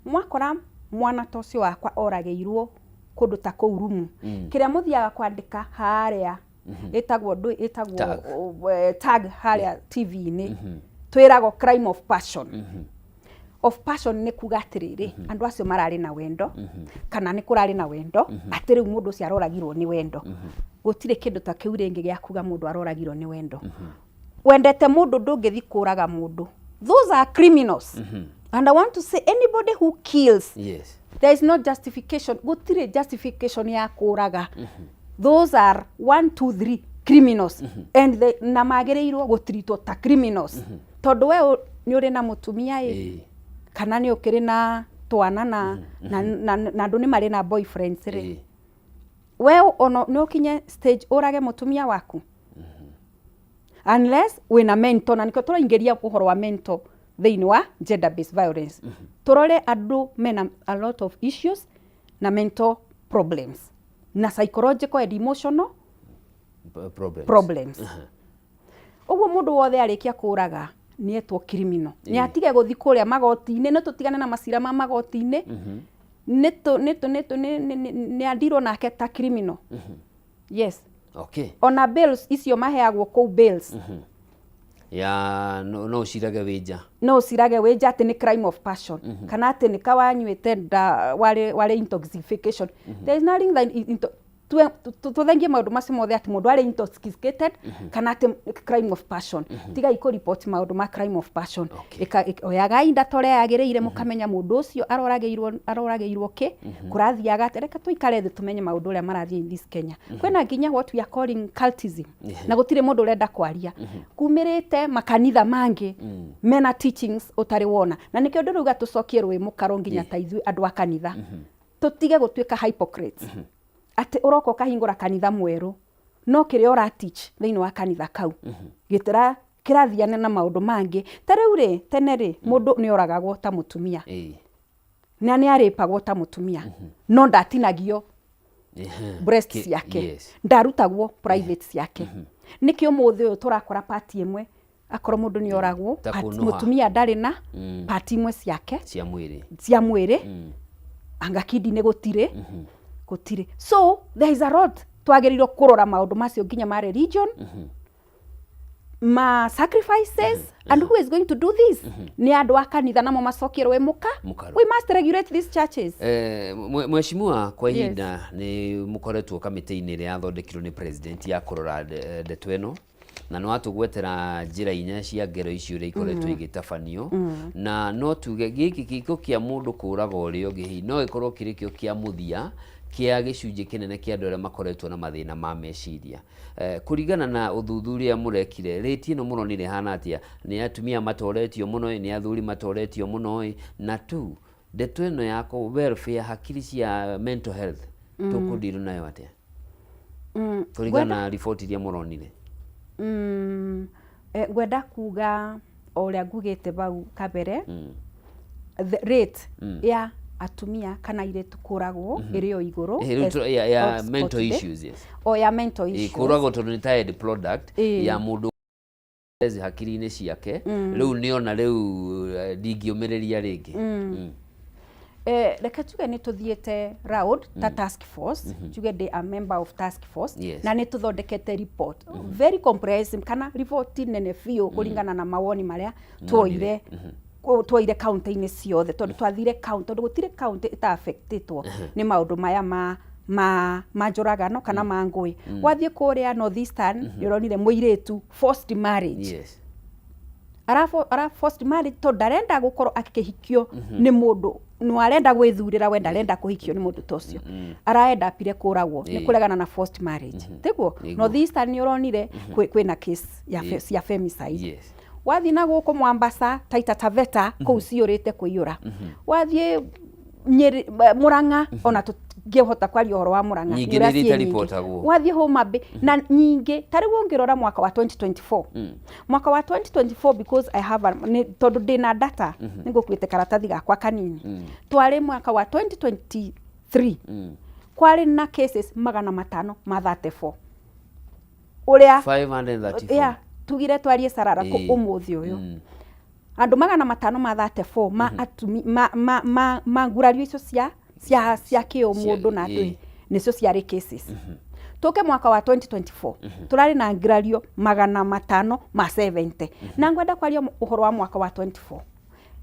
Mwakora mwana ta ũcio wakwa oragĩirwo kũndũ ta kũu rumu, kĩrĩa mũthiaga kwandĩka harĩa ĩtagwo ndũ ĩtagwo Tag. Tag harĩa TV-inĩ, twĩragwo crime of passion. Of passion nĩ kuga atĩrĩrĩ, andũ acio mararĩ na wendo, kana nĩ kũrarĩ na wendo, atĩ rĩu mũndũ ũcio aroragirwo nĩ wendo. Gũtirĩ kĩndũ ta kĩu rĩngĩ gĩa kuga mũndũ aroragirwo nĩ wendo. Wendete mũndũ ndũngĩthi kũraga mũndũ. Those are criminals, and I want to say anybody who kills, there is no justification, gũtirĩ justification ya kũraga. Those are one two three criminals, and they, na magĩrĩirwo gũtiritwo ta criminals, tondũ we nĩ ũrĩ na mũtumia ĩ, kana nĩ ũkĩrĩ na twana na andũ nĩ marĩ na boyfriends rĩ, we ono nĩ ũkinye stage ũrage mũtumia waku, unless wĩna mental. Na nĩkĩo tũraingĩria ũhoro wa mental thĩinĩ wa gender based violence. Tũrore andũ mena a lot of issues na mental problems na psychological and emotional Problems. Problems. Ũguo mũndũ wothe arĩkia kũraga nĩ etwo criminal, nĩ atige gũthiĩ kũrĩa magoti-inĩ, nĩ tũtigane na macira ma magoti-inĩ, nĩ tũ nĩ tũ nĩ tũ nĩ nĩ nĩ adirwo nake ta criminal. Yes. Ona bails icio maheagwo kũu, bails, Ya no no ũcirage wĩ nja. No ũcirage wĩ nja atĩ nĩ crime of passion, kana atĩ nĩ kawanyuĩte nda warĩ warĩ intoxication. There is nothing than tũthengie maũndũ macio mothe atĩ mũndũ arĩ intoxicated kana atĩ crime of passion. Tigai kũ report maũndũ ma crime of passion. Oyagai data ũrĩa yagĩrĩire, mũkamenya mũndũ ũcio aroragĩirwo aroragĩirwo kĩ, kũrathiaga atĩa. Reke tũikare thĩ tũmenye maũndũ ũrĩa marathiĩ in this Kenya. Kwĩna nginya what we are calling cultism, na gũtirĩ mũndũ ũrenda kwaria. Kumĩrĩte makanitha mangĩ mena teachings ũtarĩ wona, na nĩkĩo ndĩrauga tũcokie rũĩ mũkaro nginya ta ithuĩ andũ a kanitha, tũtige gũtuĩka hypocrites atĩ ũroka ũkahingũra kanitha mwerũ, no kĩrĩa ũra teach thĩinĩ wa kanitha kau gĩtĩra kĩrathiana na maũndũ mangĩ. Ta rĩu rĩ, tene rĩ, mũndũ nĩ oragagwo ta mũtumia na nĩ arĩpagwo ta mũtumia, no ndatinagio breast ciake, ndarutagwo private ciake. Nĩkĩ ũmũthĩ ũyũ tũrakora part ĩmwe akorwo mũndũ nĩ oragwo, Ta kũnũha. mũtumia ndarĩ na part imwe ciake cia mwĩrĩ. Cia mwĩrĩ, anga kidney gũtirĩ gũtirĩ. So there is a lot twagĩrĩirwo kũrora maũndũ macio, nginya ma religion, ma sacrifices, and who is going to do this? Nĩ andũ a kanitha, namo macokie rũĩ mũka. Mũkaro. We must regulate these churches. Mheshimiwa, kwa ihinda nĩ mũkoretwo kamĩtĩ-inĩ ĩrĩa yathondekirwo nĩ president ya kũrora ndeto ĩno, na nĩ watũgwetera njĩra inya cia ngero icio ũrĩa ikoretwo igĩtabanio, na no tuge gĩkĩ gĩko kĩa mũndũ kũraga ũrĩa ũngĩ hihi no gĩkorwo kĩrĩ kĩo kĩa mũthia kĩa gĩcunjĩ kĩnene kĩa andũ arĩa makoretwo na mathĩna ma meciria. Kũringana na ũthuthuria mũrekire, rĩti ĩno mũronire ĩhana atĩa? Nĩ atumia matoretio mũno ĩ, nĩ athuri matoretio mũno ĩ? Na tu ndeto ĩno ya welfare, hakiri cia mental health, tũkũndirwo nayo atĩa kũringana na riboti iria mũronire? Ngwenda kuga o ũrĩa ngugĩte bau kabere, the rate ya atumia kana airĩtu kũragwo ĩrĩ o igũrũ. Rĩu ya of mental today. issues, yes. O ya mental issues. Kũragwo tondũ nĩ ta end product ya mũndũ hakiri-inĩ ciake, rĩu nĩona rĩu ndingĩũmĩrĩria rĩngĩ. Reke tuge nĩ tũthiĩte round ta task force, tuge ndĩ a member of task force, na nĩ tũthondekete report very comprehensive, kana report nene biũ, kũringana na mawoni marĩa tuoire kaunti-inĩ ciothe, tondũ twathire kaunti, tondũ gũtirĩ kaunti ĩta-affectĩtwo nĩ maũndũ maya ma njũragano kana ma ngũĩ. Wathiĩ kũrĩa North Eastern, nĩ ũronire mũirĩtu forced marriage, ara forced marriage tondũ ndarenda gũkorwo akĩhikio nĩ mũndũ, no arenda gwĩthurĩra we, ndarenda kũhikio nĩ mũndũ ta ũcio, araenda apire kũragwo nĩ kũregana na forced marriage, tiguo? Nĩguo. North Eastern nĩ ũronire kwĩna case ya cia femicide. Wathiĩ na gũkũ Mwambasa, Taita Taveta, kũu ciyũrĩte kũiyũra. Wathiĩ Nyĩrĩ, Mũrang'a, ona tũtingĩhota kwaria ũhoro wa Mũrang'a. Nyingĩ nĩ ũrĩa nĩ iria ciĩ nyingĩ. itaribotagwo. Wathiĩ Homa Bay na nyingĩ, ta rĩu ũngĩrora mwaka wa 2024, mwaka wa 2024, because I have a, nĩ, tondũ ndĩna data, nĩ ngũkuĩte karatathi gakwa kanini, twarĩ mwaka wa 2023 kwarĩ na cases 534 ũrĩa 534. Yeah, tugire twarie sarara ũmũthĩ ũyũ, andũ 534 ma atumi ma ngurario icio cia kĩũmũndũ na ndũĩ nĩcio ciarĩ cases. Tũke mwaka wa 2024, tũrarĩ na ngurario 570, na ngwenda kwaria ũhoro wa mwaka wa 24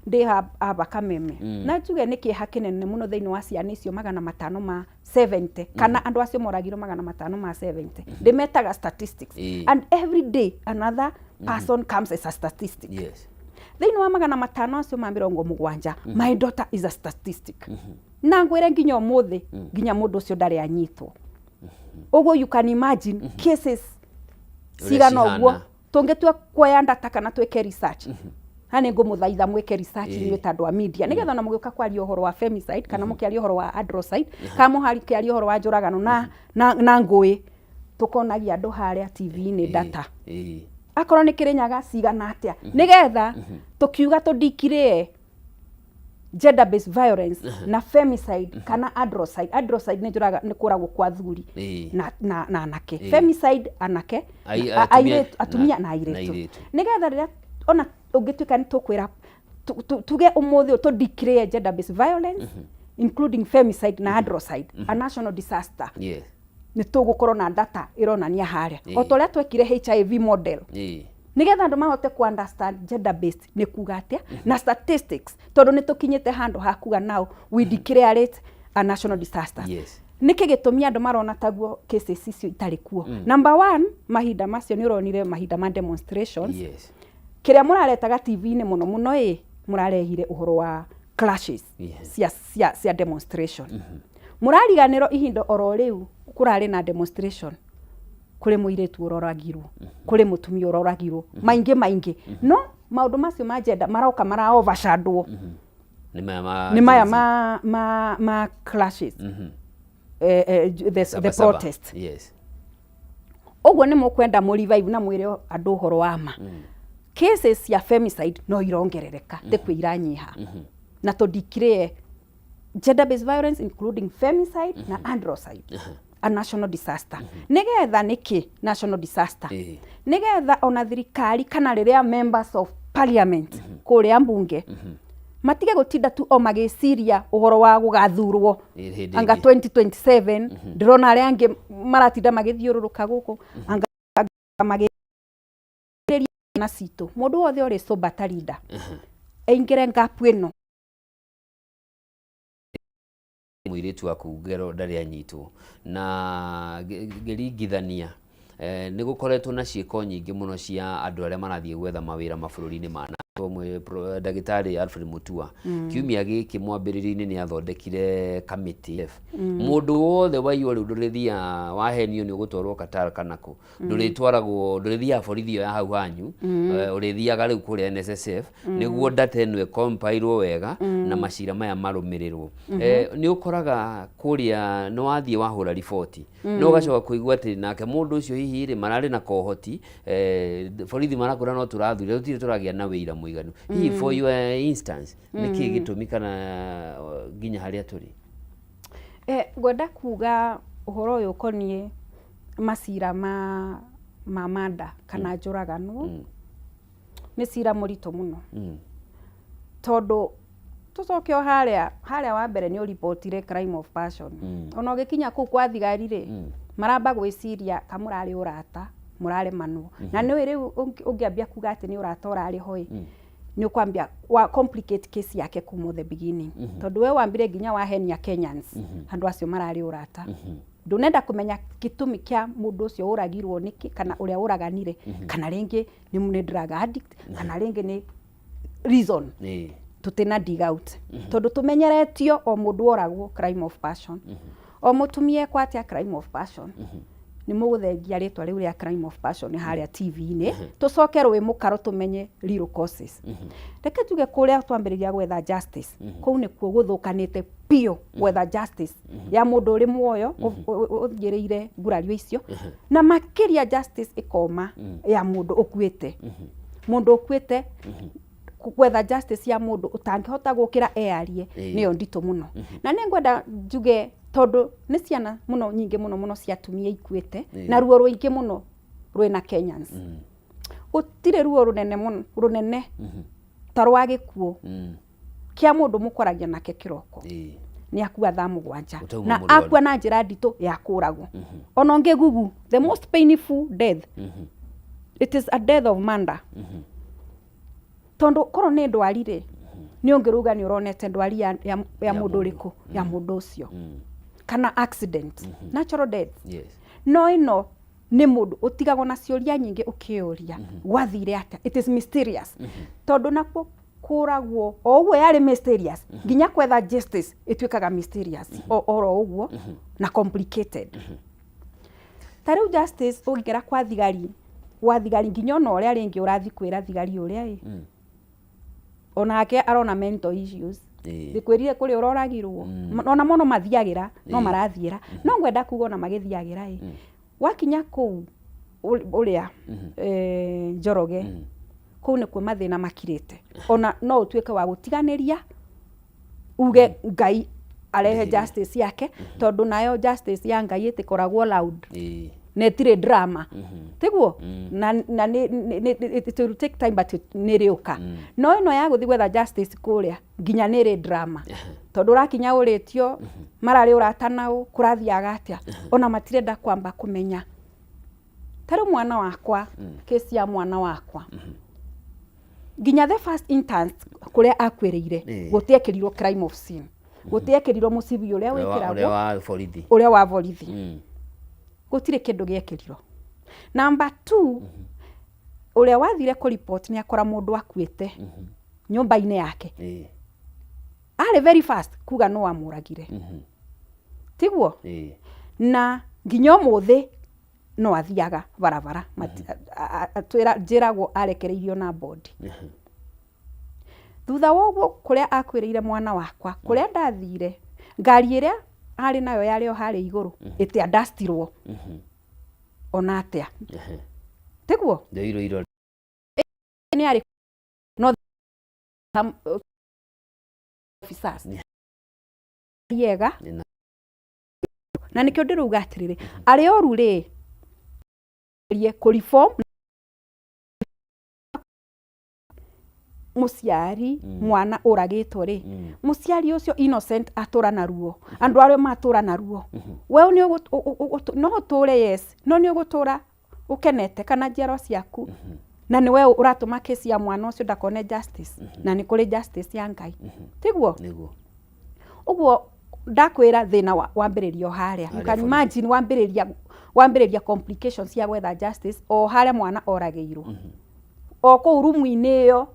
ndĩ aba Kameme, na njuge nĩ kĩeha kĩnene mũno thĩinĩ wa ciana icio 570, kana andũ acio moragirwo 570, ndĩmetaga statistics, and every day another person comes as a statistic. Thĩinĩ wa 500 acio ma 70, my daughter is a statistic, na ngwĩre nginya ũmũthĩ nginya mũndũ ũcio ndarĩ anyitwo. Ũguo you can imagine cases ũrĩa cigana ũguo cihana. Tũngĩtua kuoya data kana twĩke research, na nĩ ngũmũthaitha mwĩke research inyuĩ ta andũ a media, nĩgetha ona mũgĩũka kwaria ũhoro wa femicide, kana mũkĩaria ũhoro wa androcide, kana mũkĩaria ũhoro wa njũragano na ngũĩ, tũkonagia andũ harĩa TV-inĩ data, akorwo nĩ Kĩrĩnyaga cigana atĩa, nĩgetha tũkiuga tũndikirĩe. Gender based violence na femicide kana androcide. Androcide nĩ njũraga, nĩ kũragwo kwa thuri na anake. Femicide anake atumia airĩtu, atumia na na airĩtu. Airĩtu. Nĩgetha rĩrĩa ona ũngĩtuĩka nĩ tũkwĩra tuge ũmũthĩ ũyũ tũ declare gender based violence including femicide na androcide a national disaster, nĩ tũgũkorwo na data ĩronania harĩa o ta ũrĩa twekire HIV model, nĩgetha andũ mahote ku understand gender based nĩ kuga atĩa na statistics, tondũ nĩ tũkinyĩte handũ ha kuga now we declare it a national disaster. Nĩkĩ gĩtũmi andũ marona taguo cases icio itarĩ kuo? Number one, mahinda macio nĩ ũronire mahinda ma demonstrations, kĩrĩa mũraretaga TV-inĩ mũno mũno ĩ mũrarehire ũhoro wa clashes cia demonstration. Mũrariganĩrwo ihinda oro rĩu kũrarĩ na demonstration, kũrĩ mũirĩtu ũroragirwo, kũrĩ mũtumia ũroragirwo, maingĩ maingĩ. No maũndũ macio ma gender maroka mara overshadow nĩ maya ma nĩ maya Gen Z. ma clashes, the Saba saba. protest. Ũguo nĩ mũkwenda mũ revive na mwĩre andũ ũhoro wa ma. Cases cia femicide no irongerereka, mm kwĩ iranyiha, na tũ declare gender based violence including femicide na androcide a national disaster. Nĩgetha nĩkĩ national disaster? Nĩgetha ona thirikari kana rĩrĩa members of parliament kũrĩa mbunge matige gũtinda tu o magĩciria ũhoro wa gũgathurwo hĩndĩ anga ĩngĩ. 2027. Ndĩrona arĩa angĩ maratinda magĩthiũrũrũka gũkũ anga magĩrĩria na citũ. Mũndũ wothe ũrĩ sober ta leader aingĩre ngapu ĩno. Mũirĩtu waku ngero ndarĩ anyitwo na ngĩringithania, nĩ gũkoretwo na ciĩko nyingĩ mũno cia andũ arĩa marathiĩ gwetha mawĩra mabũrũri-inĩ ma na ndagĩtarĩ Alfred Mutua kiumia gĩkĩ mwambĩrĩrio-inĩ nĩ athondekire kamĩtĩ. Mũndũ wothe waiywo rĩu ndũrĩthiaga wahenio nĩ ũgũtwarwo Qatar kana kũ, ndũrĩtwaragwo, ndũrĩthiaga borithi ĩyo ya hau hanyu, ũrĩthiaga rĩu kũrĩa NSSF nĩguo data ĩno ĩkompairwo wega na macira maya marũmĩrĩrwo. Nĩ ũkoraga kũrĩa nĩ wathiĩ wahũra riboti, no ũgacoka kũigua atĩ nake mũndũ ũcio hihi rĩ mararĩ na kohoti, borithi marakwĩra no tũrathurire, tũtirĩ tũragĩa na wĩira mũiganu. Hihi for your instance, nĩkĩ gĩtũmi kana nginya harĩa tũrĩ? Ngwenda kuga ũhoro ũyũ ũkoniĩ macira ma manda kana njũragano nĩ cira mũritũ mũno, tondũ tũcoke o harĩa harĩa wa mbere nĩ ũribotire crime of passion. Ona ũgĩkinya kũu kwa thigari rĩ, maramba gwĩciria kamũrarĩ ũrata mũraremanwo, na nĩũĩ rĩu ũngĩambia kuga atĩ nĩ ũrata ũrarĩ ho ĩ, nĩ ũkwambia wa complicate case yake kuma the beginning, tondũ we wambire nginya wahenia Kenyans andũ acio mararĩ ũrata. Ndũnenda kũmenya gĩtũmi kĩa mũndũ ũcio ũragirwo nĩkĩ, kana ũrĩa ũraganire, kana rĩngĩ nĩ drug addict, kana rĩngĩ nĩ reason tũtina dig out, tondũ tũmenyeretio o mũndũ oragwo crime of passion, o mũtumia ekwo atĩa crime of passion. Nĩ mũgũthengia rĩtwa rĩu rĩa crime of passion harĩa TV-inĩ, tũcoke rũĩ mũkaro tũmenye real causes. Reke tuge kũrĩa twambĩrĩria gwetha justice, kũu nĩkuo gũthũkanĩte biũ, gwetha justice ya mũndũ ũrĩ muoyo ũthiĩrĩire ngurario icio, na makĩria justice ĩkoma ya mũndũ ũkuĩte. Mũndũ ũkuĩte, gwetha justice ya mũndũ ũtangĩhota gũkĩra eyarie nĩyo nditũ mũno. Na nĩ ngwenda njuge, tondũ nĩ ciana mũno nyingĩ mũno mũno cia atumia ikuĩte, na ruo rũingĩ mũno rwĩna Kenyans. Gũtirĩ ruo rũnene mũno rũnene ta rwa gĩkuũ kĩa mũndũ mũkoragia nake kĩroko nĩ akua thaa 7 Ũtauma na mũrwaru. akua na njĩra nditũ ya kũragwo. Ona ũngĩgugu the most painful death, it is a death of murder, tondũ korwo nĩ ndwari rĩ, nĩ ũngĩruga nĩ ũronete ndwari ya mũndũ ũrĩkũ, ya mũndũ ũcio, kana accident, natural death. No ĩno nĩ mũndũ ũtigagwo na ciũria nyingĩ ũkĩũria gwathire atĩa. It is mysterious, tondũ nakuo kũragwo o ũguo yarĩ mysterious, nginya kwetha justice ĩtuĩkaga mysterious oro ũguo na complicated. Ta rĩu justice ũngĩra kwa thigari nginya ona ũrĩa rĩngĩ ũrathiĩ kwĩra thigari ũrĩa ĩ, onake arona mental issues. Ndĩkwĩrire kũrĩa ũroragirwo, ona mo no mathiagĩra no marathiĩra. No ngwenda kuga ona magĩthiagĩra ĩ, wakinya kũu ũrĩa Njoroge, kũu nĩkuo mathĩna makirĩte. Ona no ũtuĩke wa gũtiganĩria. Uge Ngai arehe justice yake, tondũ nayo justice ya Ngai ĩtĩkoragwo loud na ĩtirĩ drama, tiguo? Na it will take time, but nĩ ĩrĩũka. No ĩno ya gũthiĩ gwetha justice kũrĩa nginya nĩ ĩrĩ drama, tondũ ũrakinya ũrĩtio mararĩ ũrata nao, kũrathiaga atĩa, ona matirenda kwamba kũmenya. Ta rĩu mwana wakwa, kesi ya mwana wakwa, nginya the first instance kũrĩa akuĩrĩire, gũtiekĩrirwo crime of scene, gũtiekĩrirwo mũcibi ũrĩa ũrĩa wĩkĩragwo wa borithi. Ũrĩa wa borithi. Gũtirĩ kĩndũ gĩekĩrirwo. Number two, ũrĩa wathire kũ report nĩ akora mũndũ akuĩte nyũmba-inĩ yake, arĩ very fast kuga no amũragire, tiguo? Na nginya ũmũthĩ no athiaga barabara. Njĩragwo arekereirio na bond. Thutha wa ũguo, kũrĩa akuĩrĩire mwana wakwa, kũrĩa ndathire, ngari ĩrĩa arĩ nayo yarĩ o harĩa igũrũ, ĩtiandastirwo ona atĩa, tiguo? Ndoirwo irore. Nĩ arĩ no some officers yega. Na nĩkĩo ndĩrauga atĩrĩrĩ, arĩa oru rĩ rie kũ reform mũciari mwana ũragĩtwo rĩ, mũciari ũcio innocent atũra na ruo, andũ arĩa matũra na ruo, we nĩ no ũtũre, yes, no nĩ ũgũtũra ũkenete kana njiarwa ciaku, na nĩ we ũratũma kesi ya mwana ũcio ndakone justice, na nĩ kũrĩ justice ya Ngai, tiguo? Nĩguo. Ũguo ndakwĩra thĩna wambĩrĩria o harĩa. You can imagine, wambĩrĩria complications cia gwetha justice o harĩa mwana oragĩirwo, o kũu rumu-inĩ ĩyo,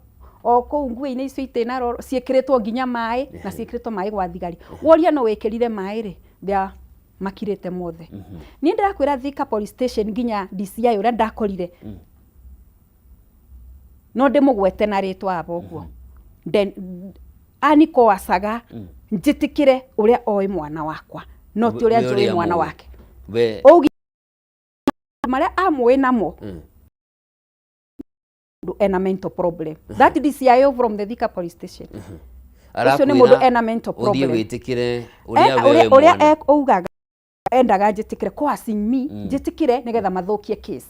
o kũu nguo-inĩ icio itĩnarorwo, ciĩkĩrĩtwo nginya maĩ, na ciĩkĩrĩtwo maĩ gwa thigari. Woria no wĩkĩrire maĩ rĩ, they are makirĩte mothe. Niĩ ndĩrakwĩra, Thika police station, nginya DCI ũrĩa ndakorire, no ndĩmũgwete na rĩtwa aba ũguo, anikoacaga njĩtĩkĩre ũrĩa oĩ mwana wakwa, no ti ũrĩa We njũĩ ũrĩa mwana mũĩ. wake. We Ũgi marĩa amũĩ namo, mũndũ ena mental problem, that DCIO from the Thika police station, ũcio nĩ mũndũ ena mental ũthiĩ problem. wĩtĩkĩre ũrĩa Ena- we ũrĩa ũrĩa mwana. Augaga endaga njĩtĩkĩre, coercing me njĩtĩkĩre nĩgetha mathũkie case,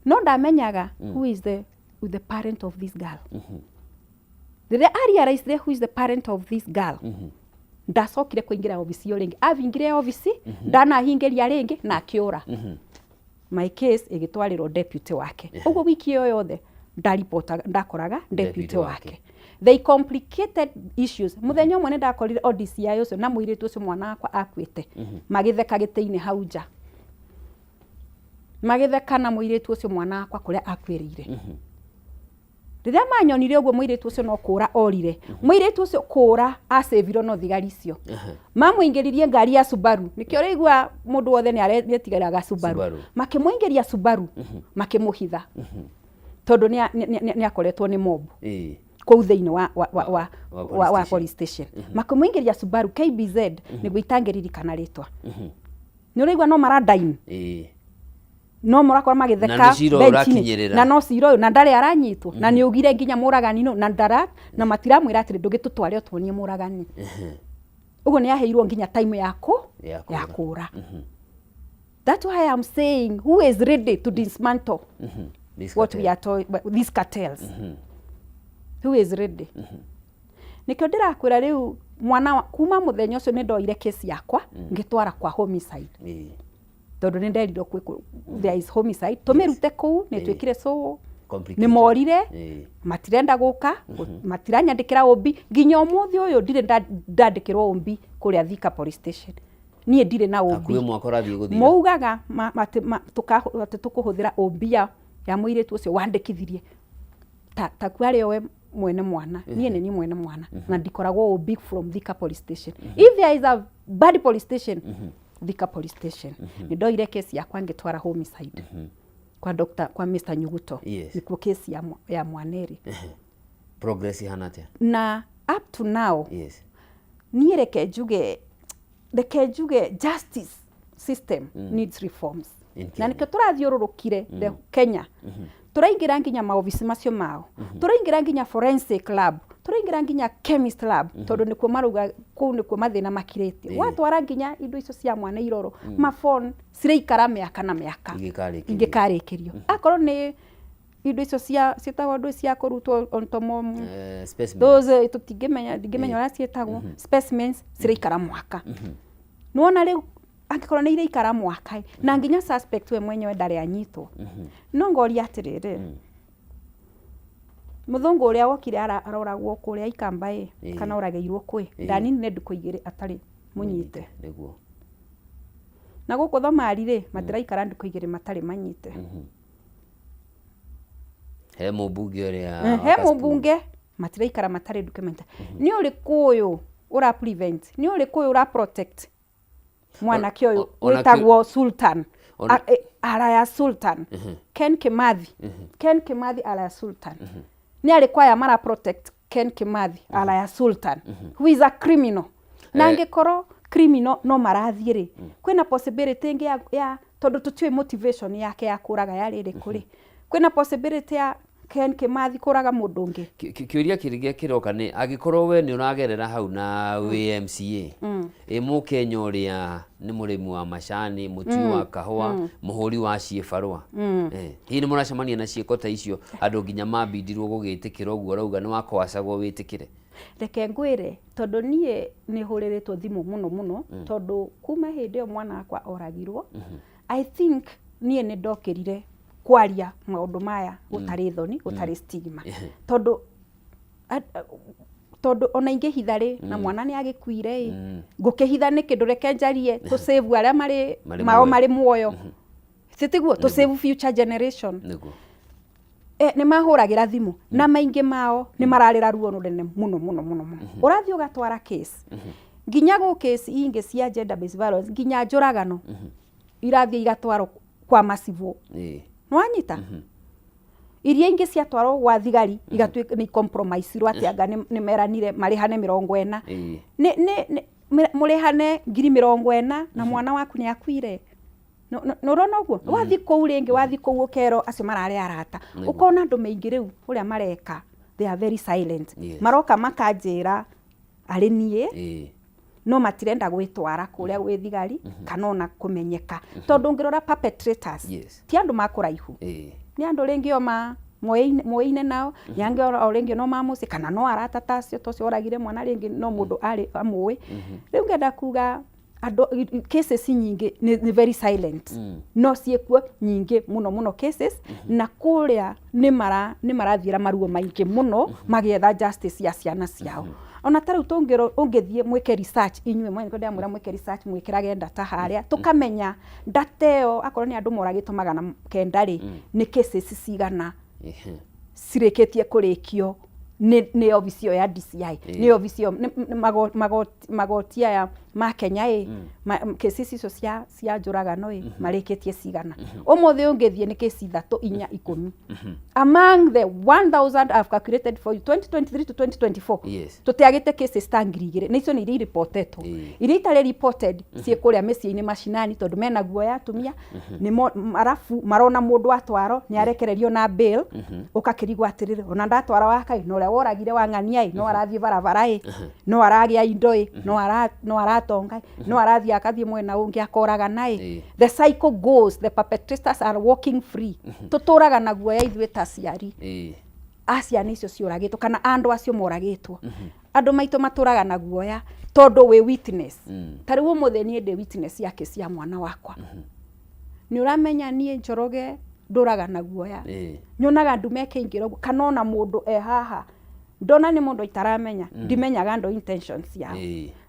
no ndamenyaga who is the parent of this girl. Rĩrĩa a realized who is the parent of this girl, ndacokire kũingĩra obici ĩyo rĩngĩ. Avingire obici, ndanahingĩria rĩngĩ na akĩũra. My case ĩgĩtwarĩrwo deputy wake. Ũguo wiki ĩyo yothe ndaripotaga, ndakoraga deputy Deputy wake. wake. They complicated issues. Mũthenya ũmwe nĩ ndakorire o DCI ũcio na mũirĩtu ũcio mwana wakwa akuĩte magĩtheka gĩtĩ-inĩ hau nja, magĩtheka na mũirĩtu ũcio mwana wakwa kũrĩa akuĩrĩire. Rĩrĩa manyonire ũguo, mũirĩtu ũcio no kũra orire. Mũirĩtu ũcio kũra acĩvirwo no thigari icio mamũingĩririe ngari ya Subaru. Nĩkĩo ũraigua mũndũ wothe nĩ nĩetigĩraga Subaru. Subaru. Makĩmũingĩria Subaru, makĩmũhitha, tondũ nĩ akoretwo nĩ mob kũu thĩinĩ wa Wa wa police police station. Makĩmũingĩria Subaru KBZ, nĩguo itangĩririkana rĩtwa. Nĩ ũraigua no maradain, no mũrakora magĩtheka Na nĩ cira ũyũ bench-inĩ. ũrakinyĩrĩra. Na no cira ũyũ, na ndarĩ aranyitwo, na nĩ ugire nginya mũragani no na ndara na matiramwĩra atĩrĩ, ndũgĩtũtware ũtuonie mũragani. Ũguo nĩ aheirwo nginya time ya kũ Ya ya kũra. That's why I'm saying, who is ready to dismantle These what we cartel. are these cartels? Who is ready? Nĩkĩo ndĩrakwĩra rĩu, mwana kuma mũthenya ũcio nĩ ndoire kesi yakwa ngĩtwara kwa homicide, tondũ nĩ nderirwo there is homicide, tũmĩrute kũu nĩ twĩkire so Complicated. Nĩ morire, matirenda gũka, matiranyandĩkĩra OB. Nginya ũmũthĩ ũyũ ndirĩ ndandĩkĩrwo OB kũrĩa Thika police station. Niĩ ndirĩ na OB. Hakuhĩ mwaka ũrathiĩ gũthira. Maugaga atĩ tũkũhũthĩra OB ya mũirĩtu ũcio wandĩkithirie ta arĩ we mwene mwana. Niĩ nĩ niĩ mwene mwana na ndikoragwo OB from Thika police station. If there is a bad police station, Thika police station. Nĩ ndoire kesi yakwa ngĩtwara homicide kwa Dr. kwa Mr. Nyuguto. Nĩkuo kesi ya mwaneri. Progress ihana atĩa? Na up to now, niĩ reke njuge justice system needs reforms. In Na Kenya. nĩkĩo tũrathiũrũrũkire the Kenya, tũraingĩra nginya maobici macio mao, tũraingĩra nginya forensic lab. Tũraingĩra nginya chemist lab, tondũ nĩkuo marauga kũu nĩkuo mathĩna makirĩtie. Watwara nginya indo icio cia mwana iroro, mabon ciraikara mĩaka na mĩaka Ingĩkarĩkĩrio. Ingĩkarĩkĩrio. Akorwo nĩ indo icio cia ciĩtagwo ndũ cia kũrutwo ontomo Specimen. Those tũtingĩmenya, ndingĩmenya ũrĩa ciĩtagwo, specimens ciraikara mwaka. Nĩwona rĩu angĩkorwo nĩ iraikara mwaka ĩ, na nginya suspect we mwenyewe ndarĩ anyitwo. No ngoria atĩrĩrĩ, mũthũngũ ũrĩa wokire aroragwo kũrĩa Ikamba ĩ, kana oragĩirwo kũ ĩ, ndaninire ndukũ 2 atarĩ mũnyite. Na gũkũ Thomari rĩ, matiraikara ndukũ 2 matarĩ manyite. He mũmbunge ũrĩa He wa Kasipul. Mũmbunge matiraikara matarĩ ndukũ manyite. Nĩ ũrĩkũ ũyũ ũra prevent? Nĩ ũrĩkũ ũyũ ũra protect mwanake ũyũ wĩtagwo Sultan? Araya Sultan, Ken Kimathi, Ken Kimathi Araya Sultan, nĩ arĩkũ aya mara protect Ken Kimathi Araya Sultan, who is a criminal? Na angĩkorwo criminal no marathiĩ rĩ, kwĩna possibility ĩngĩ ya tondũ tũtiũĩ motivation yake ya kũraga yarĩ ĩrĩkũ rĩ, kwĩna possibility ya Ken Kimathi kũraga mũndũ ũngĩ? Kĩũria kĩrĩa kĩroka nĩ angĩkorwo we nĩ ũragerera hau na wĩ MCA, ĩ mũkenya ũrĩa nĩ mũrĩmi wa macani, mũtui wa kahũa, mũhũri wa ciĩbarũa, hihi nĩ mũracemania na ciĩko ta icio, andũ nginya mambindirwo gũgĩtĩkĩra ũguo ũrauga nĩ wakoacagwo wĩtĩkĩre? Reke ngwĩre, tondũ niĩ nĩ hũrĩrĩtwo thimũ mũno mũno, tondũ kuma hĩndĩ ĩyo mwana wakwa oragirwo, I think niĩ nĩ ndokĩrire kwaria maũndũ maya gũtarĩ thoni, gũtarĩ stigma, tondũ ona ingĩhitha rĩ, na mwana nĩ agĩkuire ĩ, ngũkĩhitha nĩkĩ? Ndũreke njarie tũ save arĩa marĩ Marĩ mao muoyo. Marĩ muoyo, titiguo tũ save future generation. Nĩ mahũragĩra thimũ na maingĩ mao nĩ mararĩra ruo rũnene mũno mũno mũno mũno. Ũrathiĩ ũgatwara case, nginya gũ case ingĩ cia gender based violence, nginya njũragano irathiĩ igatwarwo kwa macibũ. Nĩwanyita iria ingĩ ciatwarwo gwa thigari igatuĩka nĩ compromise irwo atĩ anga nĩ meranire marĩhane 40. Nĩ mũrĩhane 40,000 na mwana waku nĩ akuire. Nĩ ũrona ũguo wathiĩ kũu rĩngĩ, wathiĩ kũu ũkerwo acio mararĩ arata. Ũkona andũ maingĩ rĩu ũrĩa mareka, they are very silent. Maroka makanjĩra arĩ niĩ, no matirenda gwĩtwara kũrĩa gwĩ thigari kana ona kũmenyeka, tondũ ũngĩrora perpetrators ti andũ makũraihu, nĩ andũ rĩngĩ o ma moĩine nao, nĩ angĩ o rĩngĩ no mamũciĩ kana no arata ta acio, ta ũcio oragire mwana rĩngĩ no mũndũ arĩ amũĩ. Rĩu ngenda kuga andũ cases nyingĩ nĩ very silent, no ciĩkuo nyingĩ mũno mũno cases, na kũrĩa nĩ marathiĩra maruo maingĩ mũno magĩetha justice ya ciana ciao. Ona ta rĩu tũngĩro ũngĩthiĩ mwĩke research inyuĩ mwene, ndĩramwĩra mwĩke research, mwĩkĩrage data harĩa, tũkamenya data ĩyo, akorwo nĩ andũ moragĩtwo 900 rĩ, nĩ cases cigana cirĩkĩtie kũrĩkio nĩ obici ĩyo ya DCI, nĩ obici ĩyo nĩ magoti aya ma Kenya ĩ, cases icio cia njũragano ĩ, marĩkĩtie cigana? Ũmũthĩ ũngĩthiĩ nĩ kesi 3, 4, 10 among the 1000 I've calculated for you, 2023 to 2024. Tũtiagĩte cases ta 2000, na icio nĩ iria iripotetwo. Iria itarĩ reported ciĩ kũrĩa mĩciĩ-inĩ macinani, tondũ mena guoya atumia nĩmo, arabu marona mũndũ atwarwo nĩ arekererio na bail, ũgakĩrigwo atĩrĩrĩ, ona ndatwara wakai na ũrĩa woragire wang'ania ĩ, no arathiĩ barabara ĩ, no aragĩa indo ĩ, no aratonga ĩ, no arathiĩ akathiĩ mwena ũngĩ akoragana ĩ. The cycle goes, the perpetrators are walking free. Tũtũraga na guoya ithuĩ ta aciari a ciana icio ciũragĩtwo kana andũ acio moragĩtwo. Andũ maitũ matũraga na guoya tondũ wĩ witness. Ta rĩu ũmũthĩ niĩ ndĩ witness ya kesi ya mwana wakwa. Nĩ ũramenya niĩ Njoroge ndũraga na guoya. Nyonaga ndume ĩkĩingĩra ũguo kana ona mũndũ e haha, ndona nĩ mũndũ itaramenya, ndimenyaga andũ intentions yao.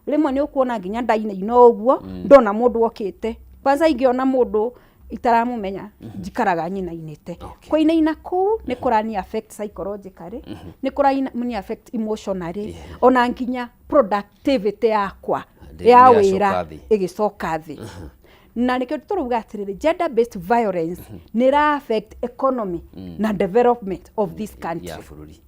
Rĩmwe nĩ ũkuona nginya ndainaina ũguo ndona mũndũ okĩte. Kwanza ingĩona mũndũ itaramũmenya, njikaraga nyinainĩte. Kũinaina kũu nĩ kũrani affect psychologically, nĩ kũrani affect emotionally, ona nginya productivity yakwa ya nĩyacoka wĩra thĩ. Ĩgĩcoka thĩ. Na nĩkĩo tũrauga atĩrĩrĩ, gender based violence nĩ ĩra affect economy na development of this country. Ya bũrũri.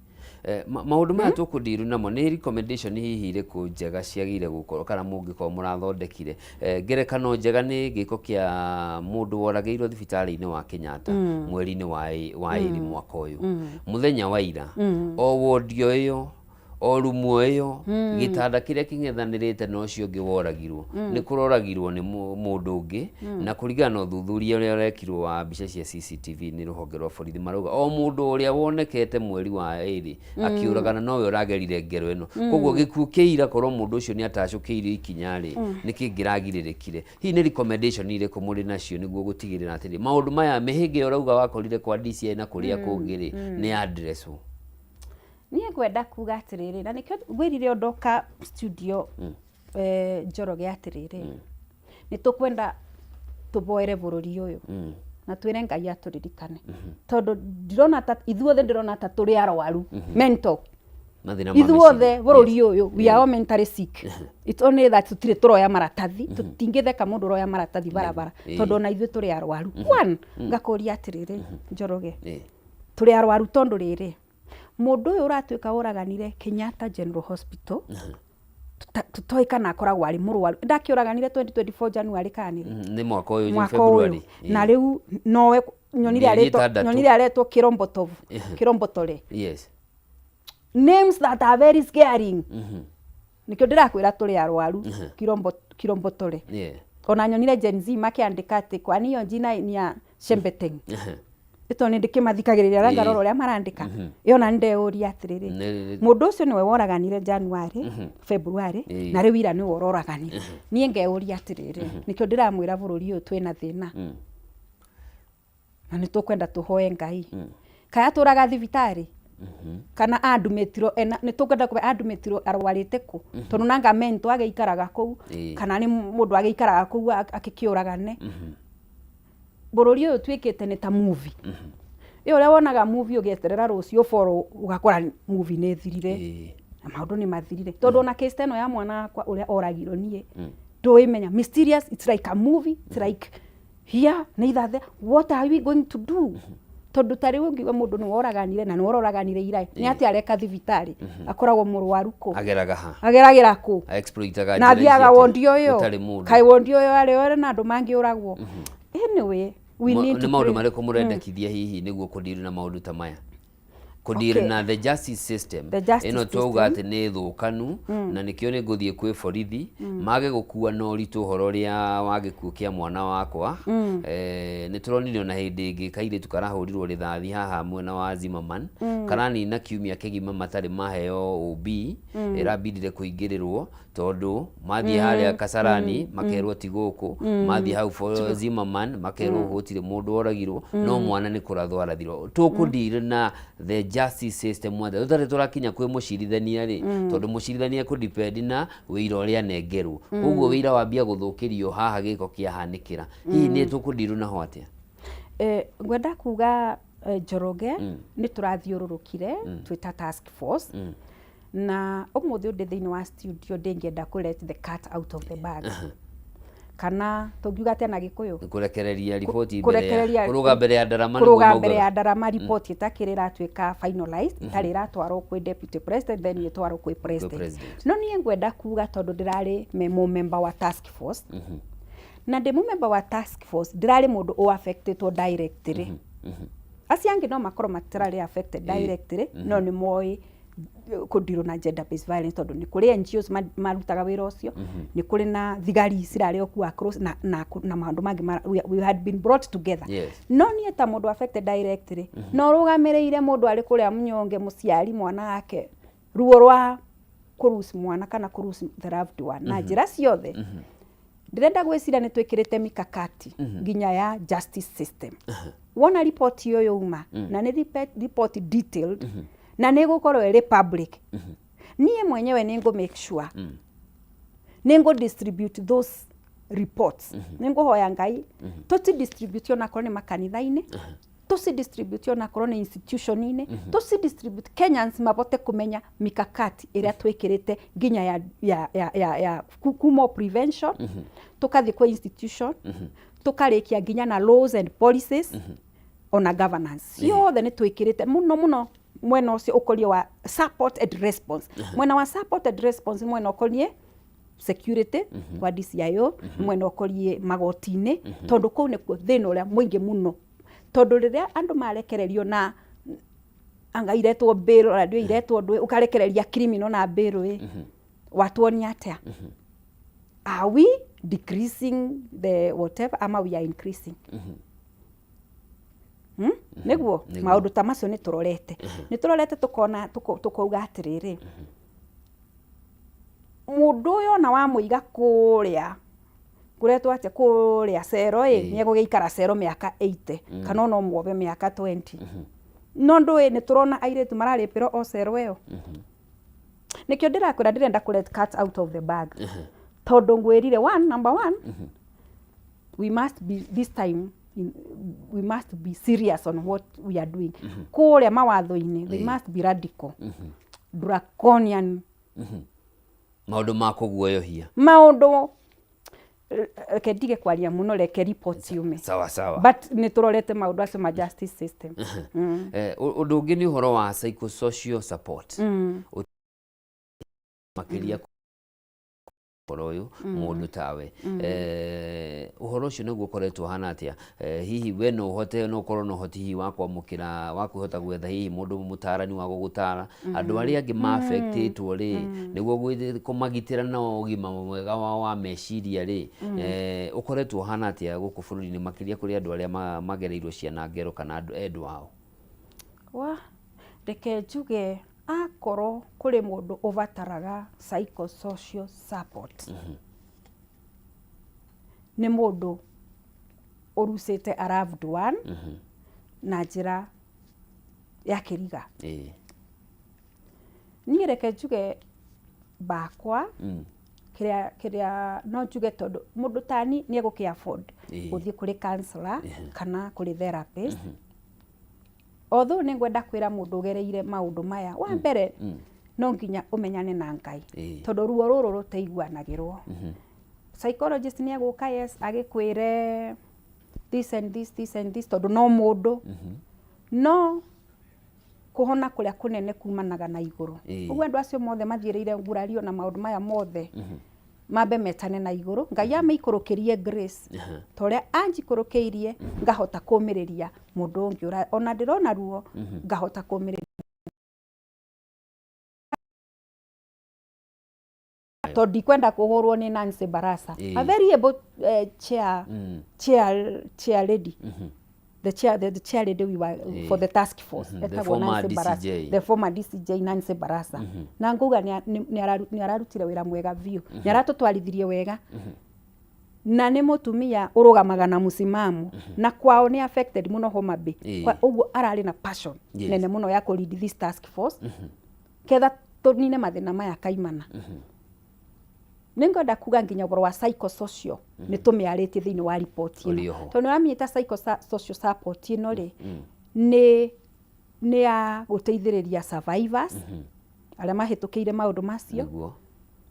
Maũndũ maya tũkũndiru namo nĩ recommendation hihi irĩkũ njega ciagĩrĩire gũkorwo kana mũngĩkorwo mũrathondekire? Ngerekano njega nĩ gĩko kĩa mũndũ woragĩirwo thibitarĩ-inĩ wa Kenyatta mweri-inĩ wa 2 mwaka ũyũ, mũthenya wa ira, o wodi o ĩyo. O rumu o ĩyo, gĩtanda kĩrĩa kĩng'ethanĩrĩte na ũcio ũngĩ woragirwo, nĩ kũroragirwo nĩ mũndũ ũngĩ, na kũringana na ũthuthuria ũrĩa ũrekirwo wa mbica cia CCTV nĩ rũhonge rwa borithi, marauga o mũndũ ũrĩa wonekete mweri wa ĩrĩ akĩũragana nowe ũragerire ngero ĩno. Koguo gĩkuũ kĩa ira korwo mũndũ ũcio nĩ atacũkĩirio ikinya rĩ, nĩ kĩngĩragirĩrĩkire. Hihi nĩ recommendation irĩkũ mũrĩ nacio nĩguo gũtigĩrĩra atĩrĩ maũndũ maya, mĩhĩnga ĩyo ũrauga wakorire kwa DCI na kũrĩa kũngĩ rĩ, nĩ addresswo? Niĩ ngwenda kuga atĩrĩrĩ, na nĩkĩo ngwĩrire o ndoka studio Njoroge atĩrĩrĩ, nĩ tũkwenda tũboere bũrũri ũyũ na twĩre Ngai atũririkane, tondũ ndirona ta ithuothe, ndĩrona ta tũrĩ arwaru mental. Mathĩna ma ithuothe meciria. Bũrũri ũyũ, we are all mentally sick. It's only that tũtirĩ tũroya maratathi. Tũtingĩtheka mũndũ ũroya maratathi barabara, tondũ ona ithuĩ tũrĩ arwaru. One, ngakũria atĩrĩrĩ, Njoroge, tũrĩ arwaru tondũ rĩrĩ, mũndũ ũyũ ũratuĩka ũraganire Kenyatta General Hospital, tũtoĩ kana akoragwo arĩ mũrwaru. Ndakĩũraganire 2024 January kana nĩ rĩ? Nĩ mwaka ũyũ. Mwaka ũyũ. February. Na rĩu nowe nyonire Mĩeri aretwo 6. Nyonire aretwo Kirombotov, Kirombotore, names that are very scaring. Nikĩo ndĩrakwĩra tũrĩ arwaru. Kirombotore. Ona nyonire Gen Z makĩandĩka atĩ kwani hiyo jina ni ya Shembeteng. Ĩto nĩ ndĩkĩmathikagĩrĩria na ngarora ũrĩa marandĩka ĩyo, na nĩndeyũria atĩrĩrĩ, mũndũ ũcio nĩwe woraganire January, February, na rĩu ira nĩwe ũroraganire. Niĩ ngeyũria atĩrĩrĩ, nĩkĩo ndĩramwĩra bũrũri ũyũ twĩna thĩna, na nĩ tũkwenda tũhoe Ngai. Kaya atũraga thibitarĩ kana andumĩtirwo ena, nĩ tũkwenda kũmenya andumĩtirwo arwarĩte kũ, tondũ nanga mento agĩikaraga kũu, kana nĩ mũndũ agĩikaraga kũu akĩkĩũragane. Bũrũri ũyũ tuĩkĩte nĩ ta movie ĩyo ũrĩa wonaga movie ũgĩeterera rũciũ ũboro, ũgakora movie nĩ ĩthirire na maũndũ nĩ mathirire, tondũ ona case ta ĩno ya mwana wakwa ũrĩa oragirwo, niĩ ndũĩmenya, mysterious. It's like a movie, it's like here neither there. What are we going to do? Tondũ ta rĩu ũngiuga mũndũ nĩ woraganire na nĩ wororaganire ira, nĩ atĩa areka thibitarĩ? Akoragwo mũrwaru kũ? Ageraga ha? Ageragĩra kũ? Exploitaga Na njĩra ici athiaga atĩa? wondi ũyũ. Gũtarĩ mũndũ. Kaĩ wondi ũyũ arĩ ũrĩ na andũ mangĩũragwo? Anyway, we need Nĩ to maũndũ pray. marĩkũ mũrendekithia hihi nĩguo kũdeal na maũndũ ta maya, kũdeal na the justice system? The justice Ĩno twauga system. atĩ nĩ thũkanu, na nĩkĩo nĩ ngũthiĩ kwĩ borithi mage gũkua na ũritũ ũhoro ũrĩa wa gĩkuũ kĩa mwana wakwa. Nĩ tũronire ona hĩndĩ ĩngĩ kairĩtu karahũrirwo rĩthathi haha mwena wa Zimmerman, karanina kiumia kĩgima matarĩ maheo OB, ĩrabindire kũingĩrĩrwo tondũ mathiĩ harĩa Kasarani makerwo ti gũkũ, mathiĩ hau Zimmerman makerwo gũtirĩ mũndũ woragirwo, no mwana nĩ kũrathwo arathirwo. Tũkũdeal na the justice system atĩa tũtarĩ tũrakinya kwĩ mũcirithania rĩ? Tondũ mũcirithania kũ depend na wĩira ũrĩa anengerwo, koguo wĩira wambia gũthũkĩrio haha gĩko kĩahanĩkĩra, hihi nĩ tũkũdeal naho atĩa? Ngwenda kuga, Njoroge, nĩ tũrathiũrũrũkire twĩ ta task force, na ũmũthĩ ũndĩ thĩinĩ wa studio ndĩngĩenda kũ let the cat out of the bag, kana tũngiuga atĩa na Gĩkũyũ? Kũrekereria riboti mbere ya Kũrekereria kũrũga mbere ya ndarama nĩguo kũrũga mbere maugaga. Ya ndarama riboti ĩtakĩrĩ ĩratuĩka finalized, ĩtarĩ ĩratwarwo kwĩ deputy president, then ĩtwarwo kwĩ president. President. No niĩ ngwenda kuga, tondũ ndĩrarĩ mũmemba wa task force, na ndĩ mũmemba wa task force ndĩrarĩ mũndũ ũ affectedwo directly. Acio angĩ no makorwo matirarĩ affected directly, no nĩ moĩ kũdeal na gender based violence, tondũ nĩ kũrĩ NGOs marutaga wĩra ũcio, nĩ kũrĩ na thigari cirarĩ o kuo across na maũndũ mangĩ we had been brought together. No niĩ ta mũndũ affected directly, no rũgamĩrĩire mũndũ arĩ kũrĩa mũnyonge, mũciari mwana wake, ruo rwa kũlose mwana kana kũlose the loved one na njĩra ciothe, ndĩrenda gwĩciria nĩ twĩkĩrĩte mikakati nginya ya justice system. Wona riboti ĩyo yauma, na nĩ report detailed, na nĩ ĩgũkorwo ĩrĩ public, niĩ mwenyewe nĩ ngũ make sure nĩ ngũ distribute those reports. Nĩ ngũhoya Ngai tũci distribute, onakorwo nĩ makanitha-inĩ, tũci distribute onakorwo nĩ institution-inĩ, tũci distribute Kenyans mabote kũmenya mikakati ĩrĩa twĩkĩrĩte nginya ya kuma o prevention, tũkathiĩ kwĩ institution, tũkarĩkia nginya na laws and policies, ona governance ciothe nĩ twĩkĩrĩte mũno mũno mwena ũcio ũkorie wa support and response. Mwena wa support and response nĩ mwena ũkoniĩ security kwa DCIO, mwena ũkoniĩ magoti-inĩ, tondũ kũu nĩkuo thĩna ũrĩa mũingĩ mũno, tondũ rĩrĩa andũ marekererio na Anga iretwo bail, ona ndiũĩ iretwo ndũĩ, ũkarekereria criminal na bail ĩ, watuonia atĩa? Are we decreasing the whatever ama we are increasing? Hmm? Nĩguo Nĩguo. Maũndũ ta macio nĩ tũrorete, nĩ tũrorete tũkona, tũkauga atĩrĩrĩ, mũndũ ũyũ ona wamũiga kũrĩa kũretwo atĩa, kũrĩa cero ĩ, nĩ egũgĩikara cero mĩaka 80 kana ona ũmuohe mĩaka 20. No ndũĩ nĩ tũrona airĩtu mararĩpĩrwo o cero ĩyo. Nĩkĩo ndĩrakwĩra ndĩrenda kũ let cat out of the bag, tondũ ngwĩrire one, number one, we must be this time in, we must be serious on what we are doing. Kũrĩa mawatho-inĩ they must be radical, draconian. Maũndũ ma kũguoyohia. Maũndũ, reke ndige kwaria mũno, reke report yume. Sawa sawa. But nĩ tũrorete maũndũ acio ma justice system. Ũndũ ũngĩ nĩ ũhoro wa psychosocial support. Makĩria ũhoro ũyũ mũndũ tawe. Ũhoro ũcio nĩguo ũkoretwo ũhana atĩa? Hihi we no ũhote, no ũkorwo na ũhoti hihi wa kwamũkĩra, wa kwĩhota gwetha hihi mũndũ mũtarani wa gũgũtara, andũ arĩa angĩ ma affectĩtwo rĩ, nĩguo kũmagitĩra na ũgima mwega wao wa meciria rĩ, ũkoretwo ũhana atĩa gũkũ bũrũri-inĩ, makĩria kũrĩ andũ arĩa magereirwo ciana ngero kana andũ endwa ao? Wa reke njuge, akorwo kũrĩ mũndũ ũbataraga psychosocial support, nĩ mũndũ ũrucĩte a loved one na njĩra ya kĩriga. Niĩ reke njuge bakwa, kĩrĩa no njuge, tondũ mũndũ tani nĩ egũkĩ afford gũthiĩ kũrĩ counselor kana kũrĩ therapist. Although nĩ ngwenda kwĩra mũndũ ũgereire maũndũ maya, wa mbere no nginya ũmenyane na Ngai, tondũ ruo rũrũ rũtaiguanagĩrwo. Psychologist nĩ egũka, yes, agĩkwĩre this and this, this and this, tondũ no mũndũ, no kũhona kũrĩa kũnene kumanaga na igũrũ. Ũguo andũ acio mothe mathiĩrĩire ngurario na maũndũ maya mothe, mambe metane na igũrũ, Ngai amaikũrũkĩrie grace ta ũrĩa anjikũrũkĩirie, ngahota kũmĩrĩria mũndũ ũngĩ ona ndĩrona ruo, ngahota kũmĩrĩria, tondũ ndikwenda kũhũrwo nĩ Nancy Barasa, a very able chair lady, the chair lady we were for the task force. The Etagwo former Nancy Barasa. DCJ. The former DCJ Nancy Barasa. Na ngauga nĩ ararutire wĩra mwega biũ, nĩ aratũtwarithirie wega, na nĩ mũtumia ũrũgamaga na mũsimamo, na kwao nĩ affected mũno Homa Bay. Ũguo ararĩ na passion nene mũno ya kũ lead this task force ketha tũnine mathĩna maya kaimana. Nĩ ngwenda kuga nginya ũhoro wa psychosocial nĩ tũmĩarĩtie thĩinĩ wa report ĩno. Ũrĩ oho. Tondũ nĩ ũramĩta psychosocial support ĩno rĩ, nĩ ya gũteithĩrĩria survivors arĩa mahĩtũkĩire maũndũ macio,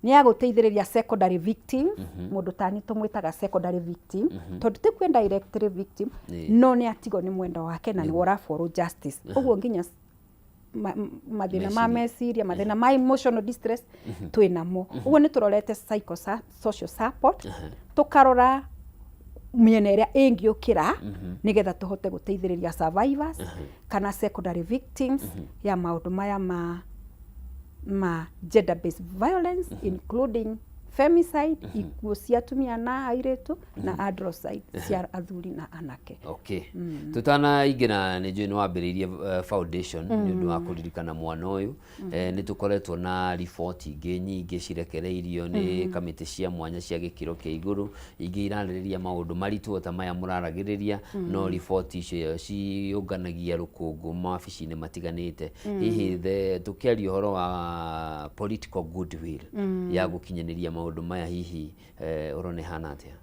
nĩ ya gũteithĩrĩria secondary victim. Mũndũ tani tũmwĩtaga secondary victim tondũ ti kwĩ directly victim, no nĩ atigwo nĩ mwendwa wake na nĩ ũra follow justice. Ũguo nginya mathĩna ma meciria, mathĩna ma emotional distress twĩ namo. Ũguo nĩ tũrorete psychosocial support, tũkarora mĩena ĩrĩa ĩngĩũkĩra nĩgetha tũhote gũteithĩrĩria survivors kana secondary victims ya maũndũ maya ma gender based violence, including femicide, ikuũ cia atumia na airĩtu, na androcide cia athuri na anake. Okay, tutanaingĩra, nĩ njũĩ nĩ wambĩrĩirie foundation nĩ ũndũ wa kũririkana mwana ũyũ. Nĩ tũkoretwo na riboti ingĩ nyingĩ cirekereirio nĩ kamĩtĩ cia mwanya cia gĩkĩro kĩa igũrũ, ingĩ irarĩrĩria maũndũ maritũ o ta maya mũraragĩrĩria, no riboti icio ciũnganagia rũkũngũ mawabici-inĩ matiganĩte. Hihi tũkĩaria ũhoro wa political goodwill ya gũkinyanĩria maũndũ maya, hihi ũrona ĩhana atĩa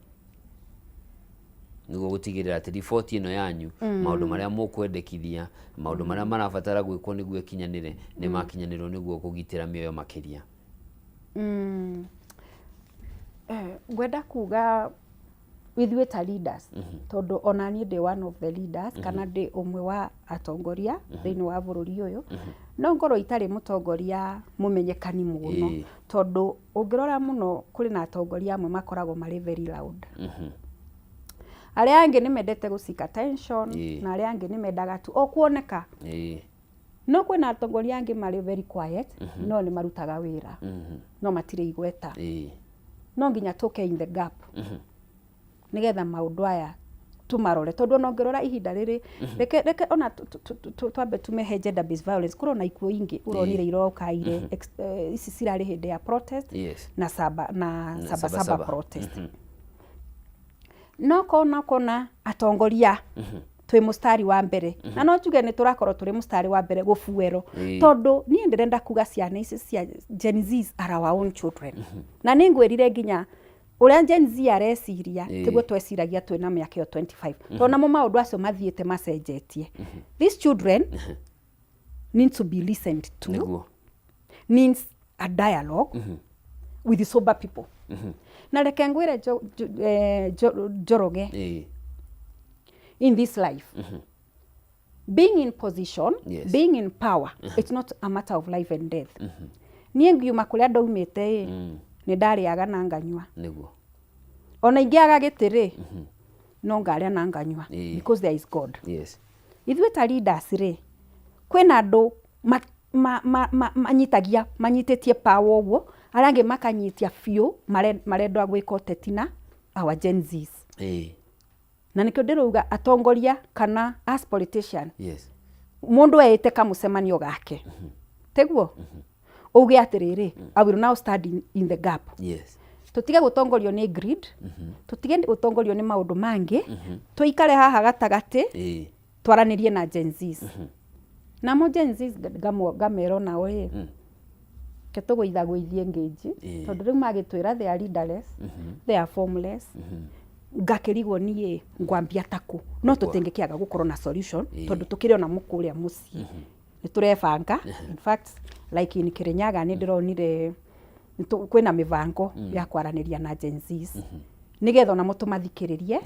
nĩguo gũtigĩrĩra atĩ riboti ĩno yanyu, maũndũ marĩa mũkwendekithia, maũndũ marĩa marabatara gwĩkwo nĩguo ĩkinyanĩre, nĩ makinyanĩrwo nĩguo kũgitĩra mĩoyo makĩria? Ngwenda kuga ithuĩ ta leaders, tondũ ona niĩ ndĩ one of the leaders, kana ndĩ ũmwe wa atongoria thĩinĩ wa bũrũri ũyũ, no ngorwo itarĩ mũtongoria mũmenyekani mũno, tondũ ũngĩrora mũno kũrĩ na atongoria amwe makoragwo marĩ very loud, arĩa angĩ nĩ mendete gũ seek attention, na arĩa angĩ nĩ mendaga tu o kuoneka. No kwĩna atongoria angĩ marĩ very quiet, no nĩ marutaga wĩra, no matirĩ igweta. No nginya tũke in the gap nĩgetha maũndũ aya tũmarore, tondũ ona ũngĩrora ihinda rĩrĩ, reke ona twambe tumehe gender based violence, kũrĩ ona ikuũ ingĩ ũronire iroka ire ici cirarĩ hĩndĩ ya protest na saba na Na saba saba saba saba. protest. No kona kona atongoria twĩ mũstari wa mbere, na no njuge nĩ tũrakorwo tũrĩ mũstari wa mbere gũbuerwo, tondũ niĩ ndĩrenda kuga ciana ici cia Gen Zs are our own children. Na nĩ ngwĩrire nginya ũrĩa Gen Z areciria tiguo tweciragia twĩna mĩaka ĩyo 25, tondũ namo maũndũ acio mathiĩte macenjetie. These children need to be listened to, needs a dialogue with sober people. Na reke ngwĩre Njoroge, in this life, being in position, being in power, it's not a matter of life and death. Niĩ ngiuma kũrĩa ndaumĩte ĩ, nĩ ndarĩaga na nganyua. Ona ingĩaga gĩtĩ rĩ, no ngarĩa na nganyua, because there is God. Ithuĩ ta leaders rĩ, kwĩna andũ manyitagia manyitĩtie power ũguo, arĩa angĩ makanyitia biũ, marenda gwĩka ũteti na our Gen Zs. Na nĩkĩo ndĩrauga atongoria kana as politician, mũndũ eĩte kamũcemanio gake, tiguo uge atĩrĩrĩ, "I will now stand in the gap." Tũtige gũtongorio nĩ greed, tũtige gũtongorio nĩ maũndũ mangĩ, tũikare haha gatagatĩ, twaranĩrie na Gen Zs. Namo Gen Zs ngamera nao ĩ, ke tũgũithagũithie ngĩnji, tondũ rĩu magĩtwĩra they are leaderless, they are formless. Ngakĩrigwo niĩ ngwambia taku, no tũtingĩkĩaga gũkorwo na solution, tondũ tũkĩrĩ ona mũkũrĩa mũciĩ nĩ tũrebanga. In fact, like in Kirinyaga nĩ ndĩronire kwĩna mĩbango ya kwaranĩria na Gen Zs, nĩgetha onamo tũmathikĩrĩrie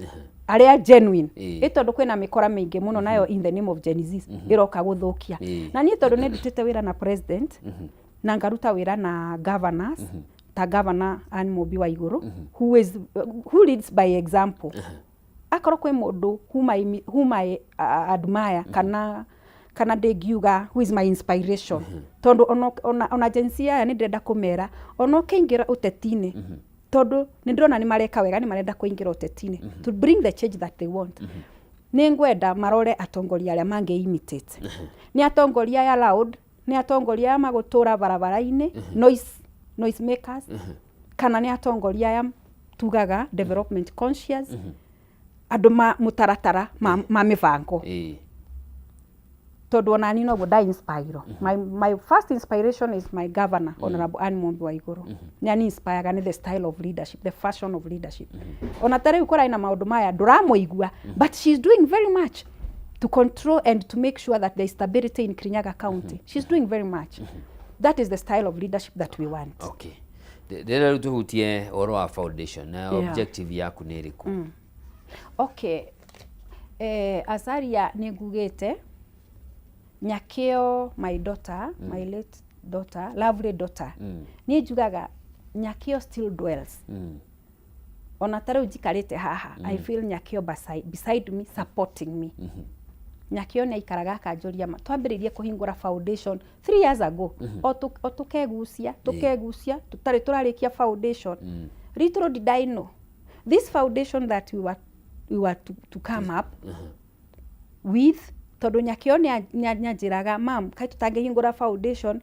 arĩa genuine, ĩ tondũ kwĩna mĩkora mĩingĩ mũno nayo in the name of Gen Zs ĩroka gũthũkia. Na niĩ tondũ nĩ ndutĩte wĩra na president na ngaruta wĩra na governors, ta Governor Anne Mumbi wa Igũrũ, who leads by example, akorwo kwĩ mũndũ whom I admire kana ndĩngiuga who is my inspiration, tondũ ona Gen Z aya nĩ ndĩrenda kũmera ona ũkĩingĩra ũteti-inĩ, tondũ nĩ ndĩrona nĩ mareka wega, nĩ marenda kũingĩra ũteti-inĩ to bring the change that they want. Nĩ ngwenda marore atongoria arĩa mangĩ imitate. Nĩ atongoria aya loud, nĩ atongoria aya magũtũra barabara-inĩ, noise makers, kana nĩ atongoria aya tugaga development conscious, andũ ma mũtaratara ma mĩbango? Tondũ ona niĩ noguo nda inspire. My first inspiration is my governor, Honorable Anne Mumbi wa Igũrũ. Nĩ ani inspireaga nĩ the style of leadership, the fashion of leadership. Ona ta rĩu kũrarĩ na maũndũ maya ndũramũigua, but she's doing very much to control and to make sure that there is stability in Kirinyaga County. She's doing very much. That is the style of leadership that we want. Okay, ndĩrenda rĩu tũhutie ũhoro wa foundation na objective yaku nĩ ĩrĩkũ? Okay, Azaria, nĩ ngugĩte Nyakĩo, my daughter, my late daughter, lovely daughter, niĩ njugaga Nyakĩo still dwells. Ona ta rĩu njikarĩte haha, I feel Nyakĩo beside me, supporting me. Nyakĩo nĩ aikaraga akanjũria ma twambĩrĩirie kũhingũra foundation 3 years ago, o tũkegucia tũkegucia, tũtarĩ tũrarĩkia foundation. Little did I know this foundation that we were to come up with, tondũ Nyakĩo nĩ anjĩraga, "Mam, kaĩ tũtangĩhingũra foundation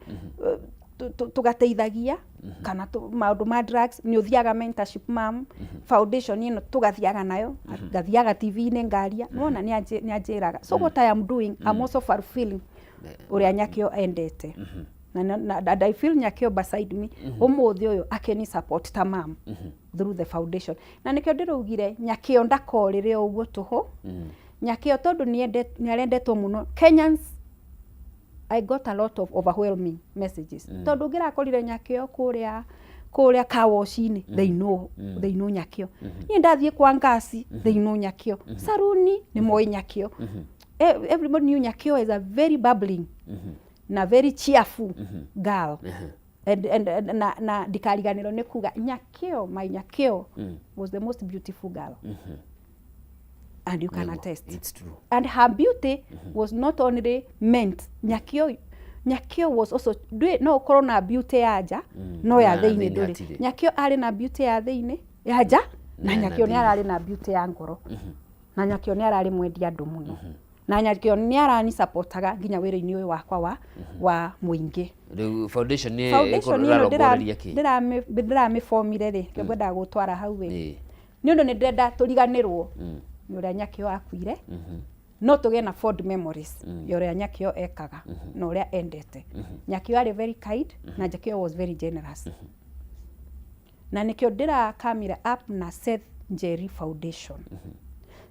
tũgateithagia kana maũndũ ma drugs? Nĩ ũthiaga mentorship, mam, foundation ĩno tũgathiaga nayo, ngathiaga TV-inĩ ngaria." Nĩwona nĩ anjĩraga. So what I am doing, I'm also fulfilling ũrĩa Nyakĩo endete, na and I feel Nyakĩo beside me ũmũthĩ ũyũ akĩni support ta mam through the foundation. Na nĩkĩo ndĩraugire Nyakĩo ndakorĩre o ũguo tũhũ. Nyakĩo tondũ nĩ arendetwo mũno Kenyans, I got a lot of overwhelming messages, tondũ ngĩrakorire Nyakĩo kũrĩa kawoci-inĩ, they know Nyakĩo. Niĩ ndathiĩ kwa ngasi, they know Nyakĩo. Saruni nĩ moĩ Nyakĩo. Everybody knew Nyakĩo is a very bubbling na very cheerful girl, and na ndikariganĩrwo nĩ kuga Nyakĩo, my Nyakĩo was the most beautiful girl, and you can attest. It's true. And her beauty was not only meant Nyakĩo. Nyakĩo was also ndwĩ no ũkorwo na beauty ya nja no ya Na thĩinĩ thĩinĩ ndũrĩ. hatirĩ. Nyakĩo arĩ na beauty ya thĩinĩ ya nja na Na ya Nyakĩo nĩ thĩinĩ. ararĩ na beauty ya ngoro. Na Nyakĩo nĩ ararĩ mwendi andũ mũno. Na Nyakĩo nĩ arani supportaga nginya wĩra-inĩ ũyũ wakwa wa wa mũingĩ. Rĩu foundation nĩ Foundation ĩno ĩrarongoreria kĩ? ndĩramĩbomire rĩ, nĩkĩo ngwendaga gũtwara hau ĩ. Ĩĩ. Nĩ ũndũ nĩ ndĩrenda tũriganĩrwo nĩ ũrĩa Nyakĩo akuire. No tũgĩe na fond memories ya ũrĩa Nyakĩo ekaga na ũrĩa endete. Nyakĩo arĩ very kind na Nyakĩo was very generous. Na nĩkĩo ndĩrakamire up na Seth Njeri Foundation.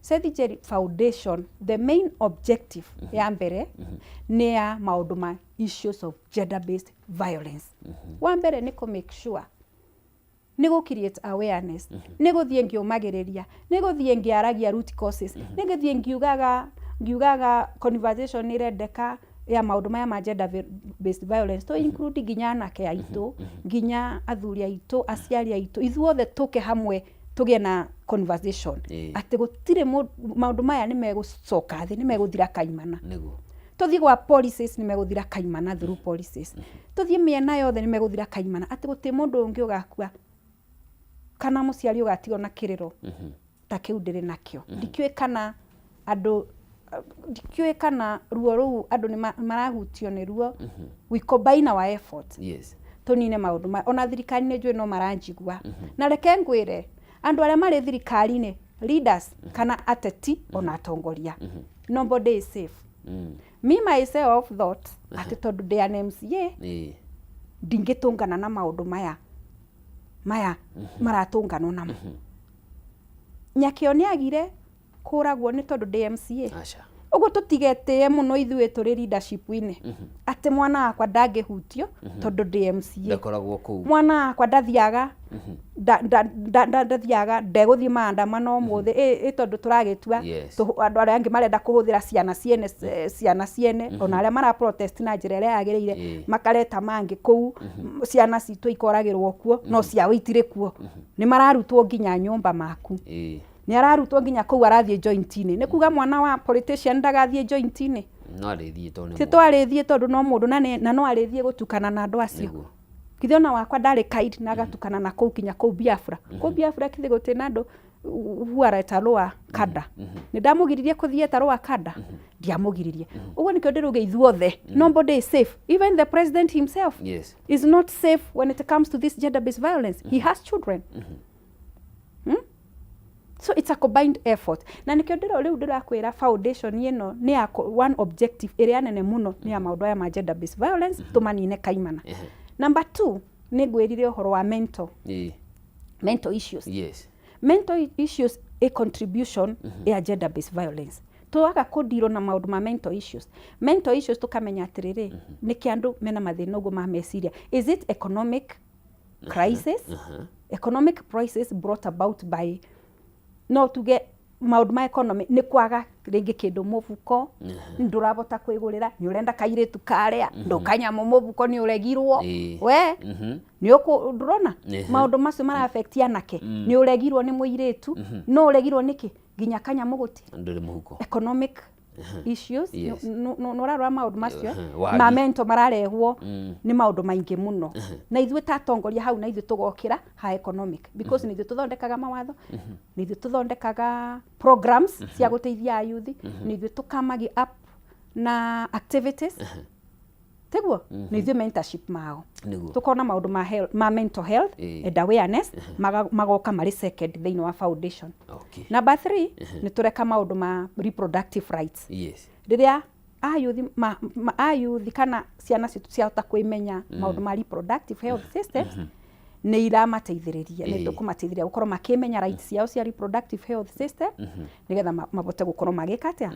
Seth Njeri Foundation, the main objective ya mbere nĩ ya maũndũ ma issues of gender based violence. Wa mbere nĩ kũ make sure nĩ gũ create awareness, nĩ gũthiĩ ngĩũmagĩrĩria, nĩ gũthiĩ ngĩaragia root causes, nĩ gũthiĩ ngiugaga ngiugaga conversation nĩ ĩrendeka ya maũndũ maya ma gender based violence to include nginya anake aitũ, nginya athuri aitũ, aciari aitũ, ithuothe tũke hamwe tũgĩe na conversation atĩ gũtirĩ maũndũ maya nĩ megũcoka thĩ, nĩ megũthira kaimana. Nĩguo. Tũthiĩ gwa policies nĩ megũthira kaimana through policies. Tũthiĩ mĩena yothe nĩ megũthira kaimana atĩ gũtirĩ mũndũ ũngĩ ũgakua kana mũciari ũgatigwo na kĩrĩro ta kĩu ndĩrĩ nakĩo. Ndikĩũĩ kana andũ, ndikĩũĩ kana ruo rũu andũ nĩ marahutio nĩ ruo. We combine our effort. Yes. Tũnine maũndũ maya. Ona thirikari nĩ njũĩ no maranjigua. Na reke ngwĩre, andũ arĩa marĩ thirikari-inĩ, leaders kana ateti ona atongoria, nobody is safe. Me myself thought atĩ tondũ ndĩ an MCA, ndingĩtũngana na maũndũ maya maya maratũnganwo namo. Nyakĩo nĩ agire kũragwo nĩ tondũ ndĩ MCA. Aca. Ũguo tũtigetĩe mũno ithuĩ tũrĩ leadership-inĩ atĩ mwana wakwa ndangĩhutio tondũ ndĩ MCA. Ndakoragwo kũu. Mwana wakwa ndathiaga ndathiaga ndegũthiĩ maandamano ũmũthĩ ĩ tondũ tũragĩtua andũ arĩa angĩ marenda kũhũthĩra ciana ciene ciana ciene ona arĩa mara protest na njĩra ĩrĩa yagĩrĩire makareta mangĩ kũu, ciana citũ ikoragĩrwo kuo no ciao itirĩ kuo. Nĩ mararutwo nginya nyũmba maku. Nĩ ararutwo nginya kũu arathiĩ joint-inĩ. Nĩ kuga mwana wa politician ndagathiĩ joint-inĩ? No arĩthiĩ tondũ nĩ Ti mũndũ. twarĩthiĩ tondũ no mũndũ na no arĩthiĩ gũtukana na andũ acio. Nĩguo. Githĩ ona wakwa ndarĩ kind na agatukana na kũu kinya kũu Biafra. Kũu Biafra githĩ gũtirĩ na andũ who are at a lower cadre. Nĩ ndamũgiririe kũthiĩ at a lower cadre? Ndiamũgiririe. Ũguo nĩkĩo ndĩrauga ithuothe, nobody is safe. Even the president himself Yes. is not safe when it comes to this gender-based violence. He has children. So it's a combined effort. Na nĩkĩo ndĩro rĩu ndĩrakwĩra foundation ĩno nĩ ya one objective ĩrĩa nene mũno nĩ ya maũndũ aya ma gender based violence tũmanine kaimana. Number 2, nĩ ngwĩrire ũhoro wa mental. Mental issues. Yes. Mental issues a contribution ya gender based violence. Twaga kũndirwo na maũndũ ma mental issues. Mental issues tũkamenya atĩrĩrĩ, nĩkĩ andũ mena mathĩna ũguo ma meciria. Is it economic crisis? Economic crisis brought about by, no tuge maũndũ ma economy nĩ kwaga rĩngĩ kĩndũ mũbuko, ndũrabota kwĩgũrĩra, nĩ ũrenda kairĩtu karĩa, ndũkanyamũ mũbuko nĩ ũregirwo. We, nĩ ũkũ, ndũrona? Maũndũ macio mara affect anake. Nĩ ũregirwo nĩ mũirĩtu, no ũregirwo nĩkĩ? Nginya kanyamũ gũtirĩ. Ndũrĩ mũhuko. Economic issues, Yes. nĩ ũrarora maũndũ macio, Wagi. ma mental mararehwo nĩ maũndũ maingĩ mũno. Na ithuĩ ta atongoria hau na ithuĩ tũgokĩra ha economic because nĩ ithuĩ tũthondekaga mawatho, nĩ ithuĩ tũthondekaga programs cia gũteithia ayuthi, nĩ ithuĩ tũkamagi up na activities. Tiguo? Nĩ ithuĩ mentorship mao. Nĩguo. Tũkona maũndũ ma health, ma mental health and awareness magoka marĩ second thĩinĩ wa foundation. Okay. Number 3, nĩ tũreka maũndũ ma reproductive rights. Yes. Rĩrĩa ayuthi ma, ma, ayuthi kana ciana citũ ciahota kwĩmenya maũndũ ma reproductive health systems, nĩ iramateithĩrĩria, nĩ tũkũmateithĩrĩria gũkorwo makĩmenya rights ciao cia reproductive health system, nĩgetha mabote gũkorwo magĩka atĩa?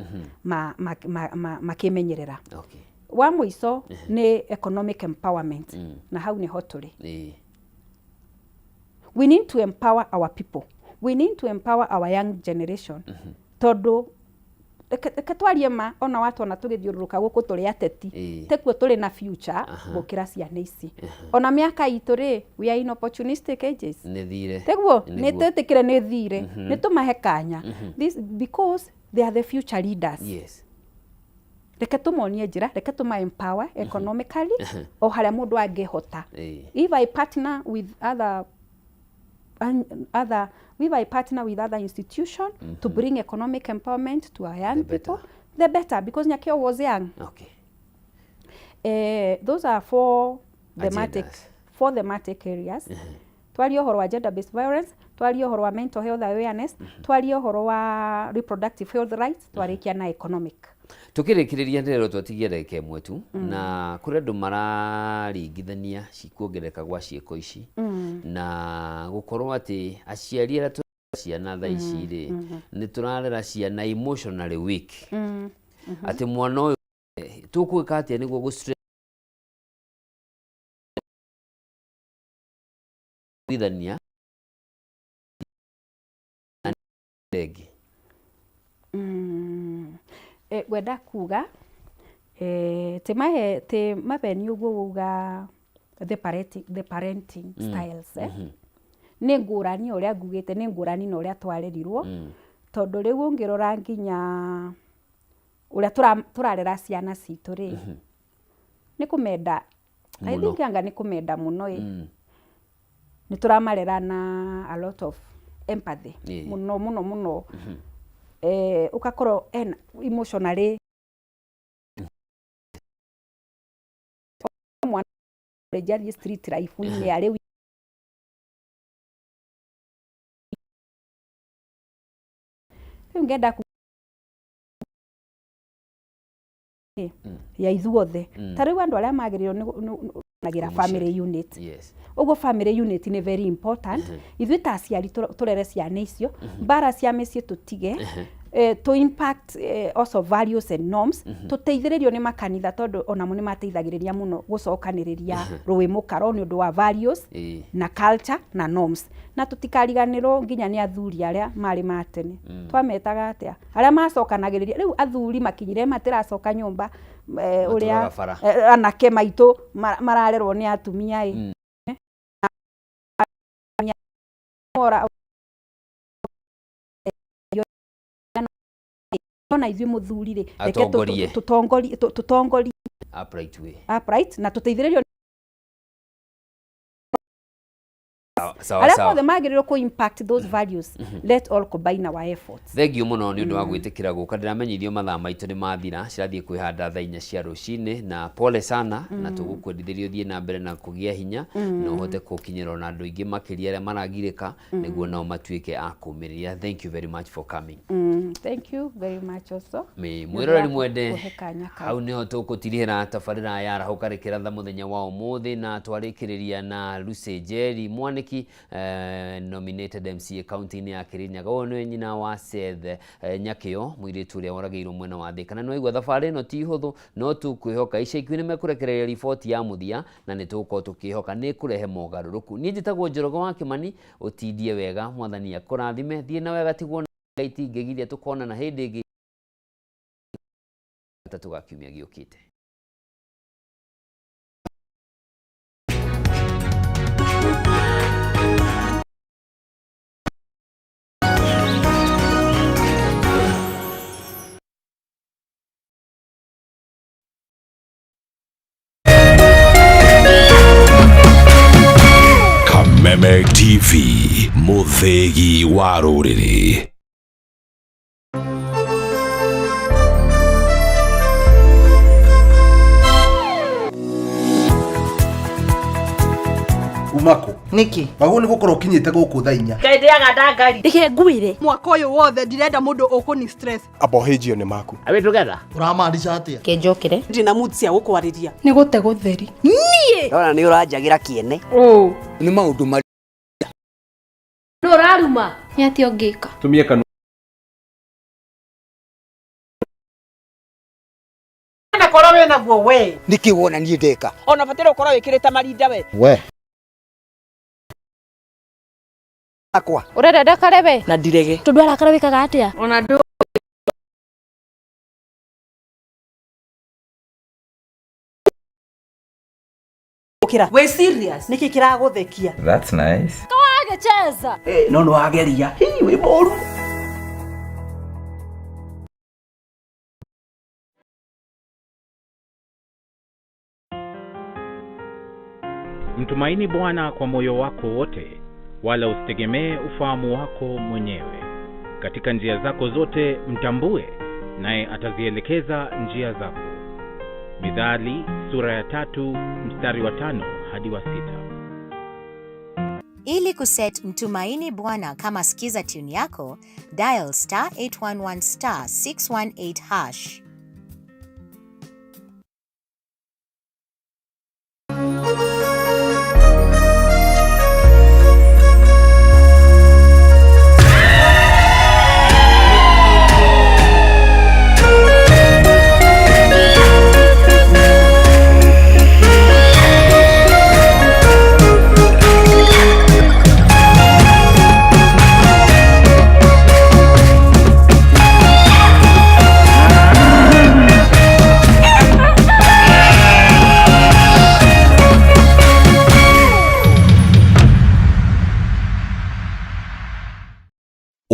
Makĩmenyerera. Okay. Wa mũico nĩ economic empowerment. Na hau nĩho tũrĩ. We need to empower our people. We need to empower our young generation. Tondũ reke twarie ma, ona watuona tũgĩthiũrũrũka gũkũ tũrĩ ateti, tekuo tũrĩ na future gũkĩra ciana ici. Ona mĩaka itũ rĩ, we are in opportunistic ages. Nĩ thire. Tiguo? Nĩguo. Nĩ twĩtĩkĩre nĩ thire. Nĩ tũmahe kanya. This, because they are the future leaders. Yes. Reke tũmonie njĩra, reke tũma empower economically o harĩa mũndũ angĩhota. If I partner with other other if I partner with other institution to bring economic empowerment to our young people, the better, because Nyakio was young. Those are four thematic Agendas. Four thematic areas. Twarie ũhoro wa gender based violence, twarie ũhoro wa mental health awareness, twarie ũhoro wa reproductive health rights, twarĩkia na economic. Tukĩrĩkĩrĩria, ndĩrerwo twatigia ndagĩka ĩmwe tu, na kũrĩ andũ mararingithania kuongerereka gwa ciĩko ici na gũkorwo atĩ aciari arĩa tũrera ciana thaa ici rĩ, nĩ tũrarera ciana emotionally weak, atĩ mwana ũyũ tũkwĩka atĩa nĩguo gũ ithania ĩngĩ? Ngwenda kuga ti mahe ti mabeni ũguo wauga the parenting styles nĩ ngũrani, ũrĩa ngugĩte nĩ ngũrani na ũrĩa twarerirwo, tondũ rĩu ũngĩrora nginya ũrĩa tũrarera ciana citũ rĩ, nĩ kũmenda, I Mũno. think anga nĩ kũmenda mũno ĩ, nĩ tũramarera na a lot of empathy mũno mũno mũno, ũgakorwo ena emotionally mwana rĩngĩ athiĩ street life-inĩ arĩ rĩu ngenda ya ithuothe. Ta rĩu andũ arĩa magĩrĩirwo nĩ nagĩra family unit, ũguo family unit nĩ very important. Ithuĩ ta aciari tũrere ciana icio, mbara cia mĩciĩ tũtige, to impact also values and norms, tũteithĩrĩrio nĩ makanitha, tondũ onamo nĩ mateithagĩrĩria mũno gũcokanĩrĩria rũĩ mũkaro nĩ ũndũ wa values na culture na norms, na tũtikariganĩrwo nginya nĩ athuri arĩa marĩ ma tene. Twametaga atĩa arĩa macokanagĩrĩria? Rĩu athuri makinyire matiracoka nyũmba, ũrĩa Matũraga bara. Anake maitũ mararerwo nĩ atumia ĩ. Ora ona ithuĩ mũthuri rĩ, reke Atongorie. tũtongorie upright way. Upright, na tũteithĩrĩrio Sawa arĩa sawa. mothe magĩrĩirwo kũ impact those values. Let all combine our efforts. Thengiũ mũno nĩ ũndũ wa gwĩtĩkĩra gũka. Ndĩramenyithio mathaa maitũ nĩ mathira, cirathiĩ kwĩhanda thaa 4 cia rũcinĩ, na pole sana, na tũgũkwendithĩria ũthiĩ na mbere na kũgĩa hinya na ũhote gũkinyĩra ona andũ aingĩ makĩria arĩa maragirĩka, nĩguo nao matuĩke a kũmĩrĩria. Thank you very much for coming. Thank you very much also. Mĩ Nĩ ũndũ mwĩroreri wa mwende, kũhe kanya kau. Hau niho tũkũtirihĩra tabarĩra ya Arahũka Rĩkĩratha mũthenya wa ũmũthĩ, na twarĩkĩrĩria na Lucy Njeri Mwaniki, nominated MCA kaunti-inĩ ya Kirinyaga. Ũyũ nĩwe nyina wa Seth Nyakĩo, mũirĩtu ũrĩa woragĩirwo mwena wa Thĩka. Na nĩwaigua thabarĩ ĩno ti hũthũ, no tũkwĩhoka ica ikuhĩ nĩ mekũrekereria riboti ya mũthia, na nĩ tũgũkorwo tũkĩhoka nĩ ĩkũrehe mogarũrũku. Niĩ njĩtagwo Njoroge wa Kĩmani. Ũtindie wega, mwathani akũrathime, thiĩ na wega, tigwo na Ngai tingĩgiria tũkonana hĩndĩ ĩngĩ gatatũ ga kiumia gĩũkĩte. Kameme TV, mũthĩgi wa rũrĩrĩ. Umako. Nĩkĩ? Wagwo nĩ gũkorwo ũkinyĩte gũkũ thaa 4. Ngai ndĩaga ndangari. Reke ngwĩre. Mwaka ũyũ wothe ndirenda mũndũ ũkũni stress. Abohĩnjio nĩ maku. Are we together? Ũramaanisha atĩa? Kenjokere. Ndina mood cia gũkwarĩria. Nĩ gũte gũtheri. Niĩ. Ndona nĩ ũranjagĩra kĩene. Ũ. Nĩ maũndũ marĩ Nũ ũraruma? Nĩ atĩa ũngĩka? Tumie kanua. Na korwo wĩna guo we. Nĩkĩ wona niĩ ndeka? Ona bataire ũkorwo wĩkĩrĩte marinda we. We. Akwa. Ũrenda ndakare we? Na ndirege. Tondũ arakara wĩkaga atĩa? Ona ndũ Ũkĩra. Wĩ serious? Nĩkĩ kĩragũthekia? That's nice. Kawagĩcheza. No nĩ wageria. Hi, wĩ mũru. Mtumaini Bwana kwa moyo wako wote, wala usitegemee ufahamu wako mwenyewe. Katika njia zako zote mtambue, naye atazielekeza njia zako. Mithali sura ya 3 mstari wa 5 hadi wa 6. Ili kuset Mtumaini Bwana kama skiza tune yako, dial *811 *618#.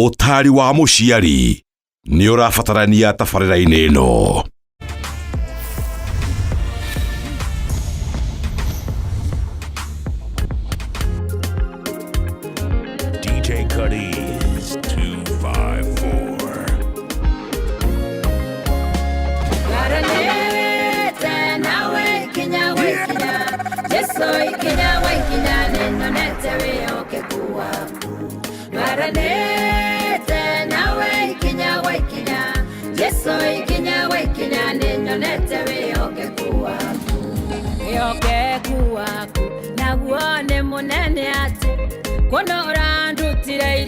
Ũtari wa mũciari nĩ ũrabatarania tabarĩra-inĩ ĩno. DJ Cuddies 254. Ngaranĩte nawe ikinya gwa ikinya, Jesũ ikinya gwa ikinya, nĩnyonete wĩhokeku waku. Ngaranĩte nawe ikinya gwa ikinya, Jesũ ikinya gwa ikinya, nĩnyonete wĩhokeku waku. Wĩhokeku waku naguo nĩ mũnene atĩ kũnora ndutire.